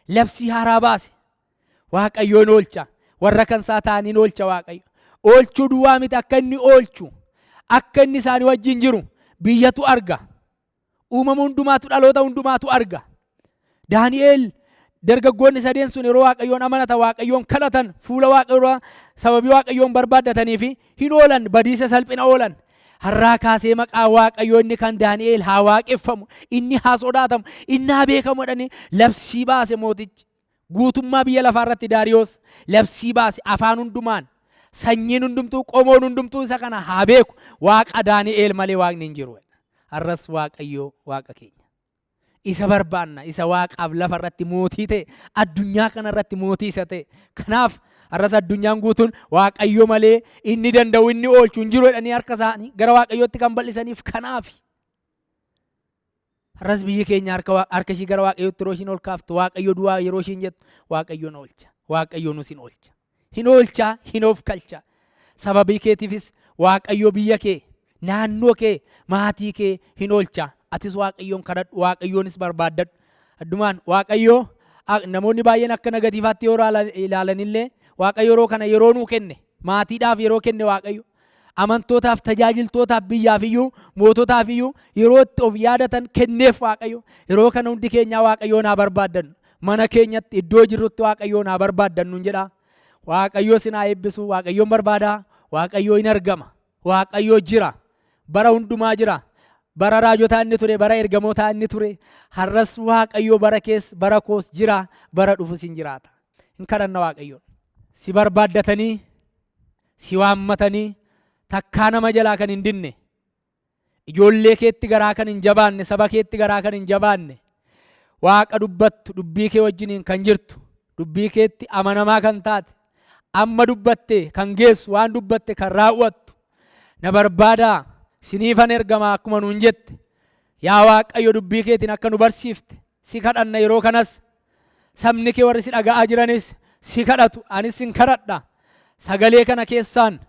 Labsii haaraa baase. Waaqayyoon oolcha. Warra kan isaa ta'aniin oolcha Waaqayyo. Oolchuu duwwaa miti, akka inni oolchu, akka inni isaanii wajjin jiru biyyatu arga. Uumama hundumaatu, dhaloota hundumaatu arga. Daani'eel dargaggoonni sadeen sun yeroo Waaqayyoon amanatan, Waaqayyoon kadhatan, fuula Waaqayyoo sababii Waaqayyoon barbaaddatanii fi hin oolan, badiisa salphina oolan. Har'aa kaasee maqaa Waaqayyoo inni kan Daani'eel haa waaqeffamu, inni haa sodaatamu, inni haa beekamu jedhanii labsii baase mootichi. Guutummaa biyya lafaa irratti Daariyoos labsii baase, afaan hundumaan, sanyiin hundumtuu, qomoon hundumtuu isa kana haa beeku, Waaqa Daani'eel malee Waaqni hin jiru. Har'as Waaqayyo Waaqa keenya. Isa barbaanna, isa waaqaaf lafa irratti mootii ta'e, addunyaa kana irratti mootii isa ta'e. Kanaaf har'as addunyaan guutuun Waaqayyo malee inni danda'u, inni oolchu hin jiru jedhanii harka isaanii gara Waaqayyootti kan bal'isaniif kanaaf. Har'as biyyi keenya harka ishii gara Waaqayyootti yeroo ishiin ol kaaftu, Waaqayyo du'aa yeroo ishiin jettu, Waaqayyo oolcha. Waaqayyo nus hin oolcha. Hin oolcha, hin of kalcha. Sababii keetiifis Waaqayyo biyya kee, naannoo kee, maatii kee hin oolcha. Atis Waaqayyoon kadhadhu, Waaqayyoonis barbaaddadhu. Addumaan Waaqayyo namoonni baay'een akka negatiivaatti yeroo ilaalanillee, Waaqayyo yeroo kana yeroo nuu kenne, maatiidhaaf yeroo kenne, Waaqayyo amantootaaf, tajaajiltootaaf, biyyaaf iyyuu, moototaaf iyyuu yeroo itti of yaadatan kenneef. Waaqayyo yeroo kana hundi keenyaa Waaqayyoon haa barbaaddannu. Mana keenyatti, iddoo jirrutti Waaqayyoon haa barbaaddannu jedha. Waaqayyo isin haa eebbisu. Waaqayyoon barbaadaa. Waaqayyo hin argama. Waaqayyo jira. Bara hundumaa jira. Bara raajotaa inni ture, bara ergamootaa inni ture. Har'as Waaqayyo bara kees, bara koos jira, bara dhufus hin jiraata. Hin kadhanna Waaqayyoon. Si barbaaddatanii, si waammatanii, takkaa nama jalaa kan hin dinne, ijoollee keetti garaa kan hin jabaanne, saba keetti garaa kan hin jabaanne, Waaqa dubbattu, dubbii kee wajjiniin kan jirtu, dubbii keetti amanamaa kan taate, amma dubbatte kan geessu, waan dubbatte kan raawwattu, na barbaadaa siniifan ergamaa akkuma nuun jette, yaa Waaqayyo, dubbii keetiin akka nu barsiifte si kadhanna. Yeroo kanas sabni kee warri si dhaga'aa jiranis si kadhatu, anis sin kadhadha. Sagalee kana keessaan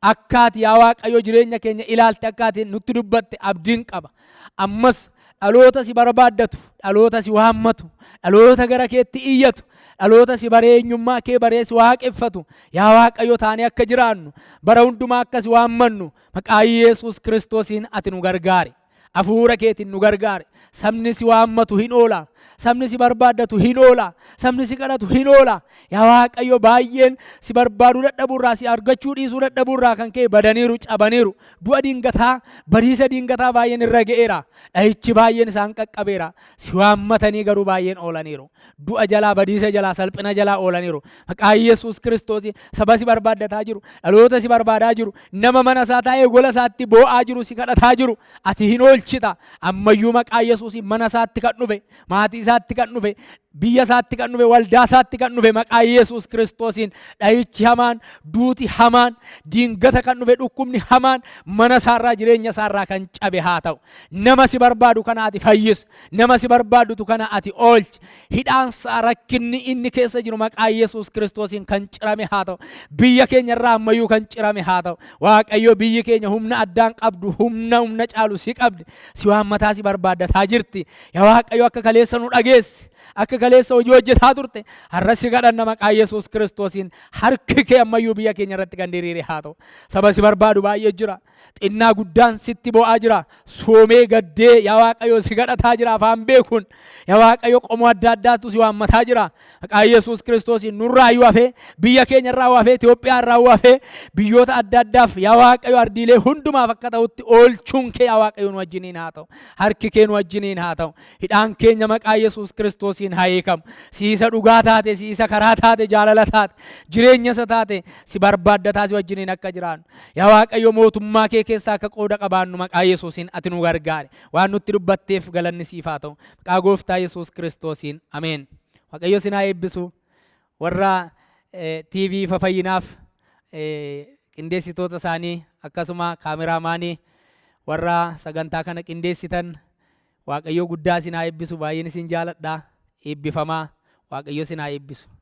akka ati, yaa Waaqayyo, jireenya keenya ilaalte, akka ati nutti dubbatte abdiin qaba. Ammas dhaloota si barbaaddatu, dhaloota si waammatu, dhaloota gara keetti iyyatu, dhaloota si baree, eenyummaa kee baree si waaqeffatu, yaa Waaqayyo, taanee akka jiraannu, bara hundumaa akka si waammannu maqaa Yesuus Kiristoosiin ati nu gargaari. Hafuura keetiin nu gargaari. Sabni si waammatu hin oola. Sabni si barbaaddatu hin oola. Sabni si kadhatu hin oola. Yaa Waaqayyo, baay'een si barbaaduu dadhabuurraa, si argachuu dhiisuu dadhabuurraa kan ka'e badaniiru, cabaniiru. Du'a dingataa, badiisa dingataa baay'een irra ga'eera. Dhahichi baay'een isaan qaqqabeera. Si waammatanii garuu baay'een oolaniiru. Du'a jalaa, badiisa jalaa, salphina jalaa oolaniiru. Maqaa Yesuus Kiristoos saba si barbaaddataa jiru, dhaloota si barbaadaa jiru, nama mana isaa taa'ee gola isaatti boo'aa jiru, si kadhataa jiru, ati hin oolchita. Ammayyuu maqaa Yesuusiin mana isaatti kan dhufe, maatii isaatti kan dhufe, Biyya isaatti kan dhufe, waldaa isaatti kan dhufe, maqaa Yesuus Kiristoosiin dha'ichi hamaan, duuti hamaan, diingata kan dhufe, dhukkubni hamaan mana isaarraa, jireenya isaarraa kan cabe haa ta'u. Nama si barbaadu kana ati fayyis. Nama si barbaadutu kana ati oolchi. Hidhaansaa, rakkinni inni keessa jiru maqaa Yesuus Kiristoosiin kan cirame haa ta'u. Biyya keenya irraa ammayyuu kan cirame haa ta'u. Waaqayyo, biyyi keenya humna addaan qabdu, humna caalu si qabdi. Si waammataa, si barbaaddataa jirti. Yaa Waaqayyo, akka kaleessa nu dhageessi. Akka kaleessa hojii hojjetaa turte har'a si kadhanna. Maqaa Yesuus Kiristoosiin harki kee ammayyuu biyya keenya irratti kan diriire haa ta'u. Saba si barbaadu baay'ee jira. Xinnaa guddaan sitti bo'aa jira. Soomee gaddee, yaa Waaqayyo, si kadhataa jira afaan beekuun. Yaa Waaqayyo, qomoo adda addaatu si waammataa jira. Maqaa Yesuus Kiristoosiin nurraa iyyuu hafee, biyya keenya irraa hafee, Itoophiyaa irraa hafee, biyyoota adda addaaf, yaa Waaqayyo, ardiilee hundumaaf akka ta'utti oolchuun kee, yaa Waaqayyo, nu wajjiniin haa ta'u. Harki kee nu wajjiniin haa ta'u. Hidhaan keenya maqaa Yesuus Kiristoosiin haa hiikamu. Siisa dhugaa taate, siisa karaa taate, jaalala taate, jireenya isa taate si barbaaddataa si wajjiniin akka jiraannu. Yaa Waaqayyo, mootummaa kee keessaa akka qooda qabaannu maqaa Yesuusiin ati nu gargaari. Waan nutti dubbatteef galanni siif haa ta'u. Maqaa Gooftaa Yesuus Kiristoosiin. Ameen. Waaqayyo isin haa eebbisu. Warra TV Fayyinaaf, qindeessitoota isaanii, akkasuma kaameraamaanii, warra sagantaa kana qindeessitan, Waaqayyo guddaa isin haa eebbisu. Baay'een isin jaaladha. Eebbifamaa. Waaqayyo isin haa eebbisu.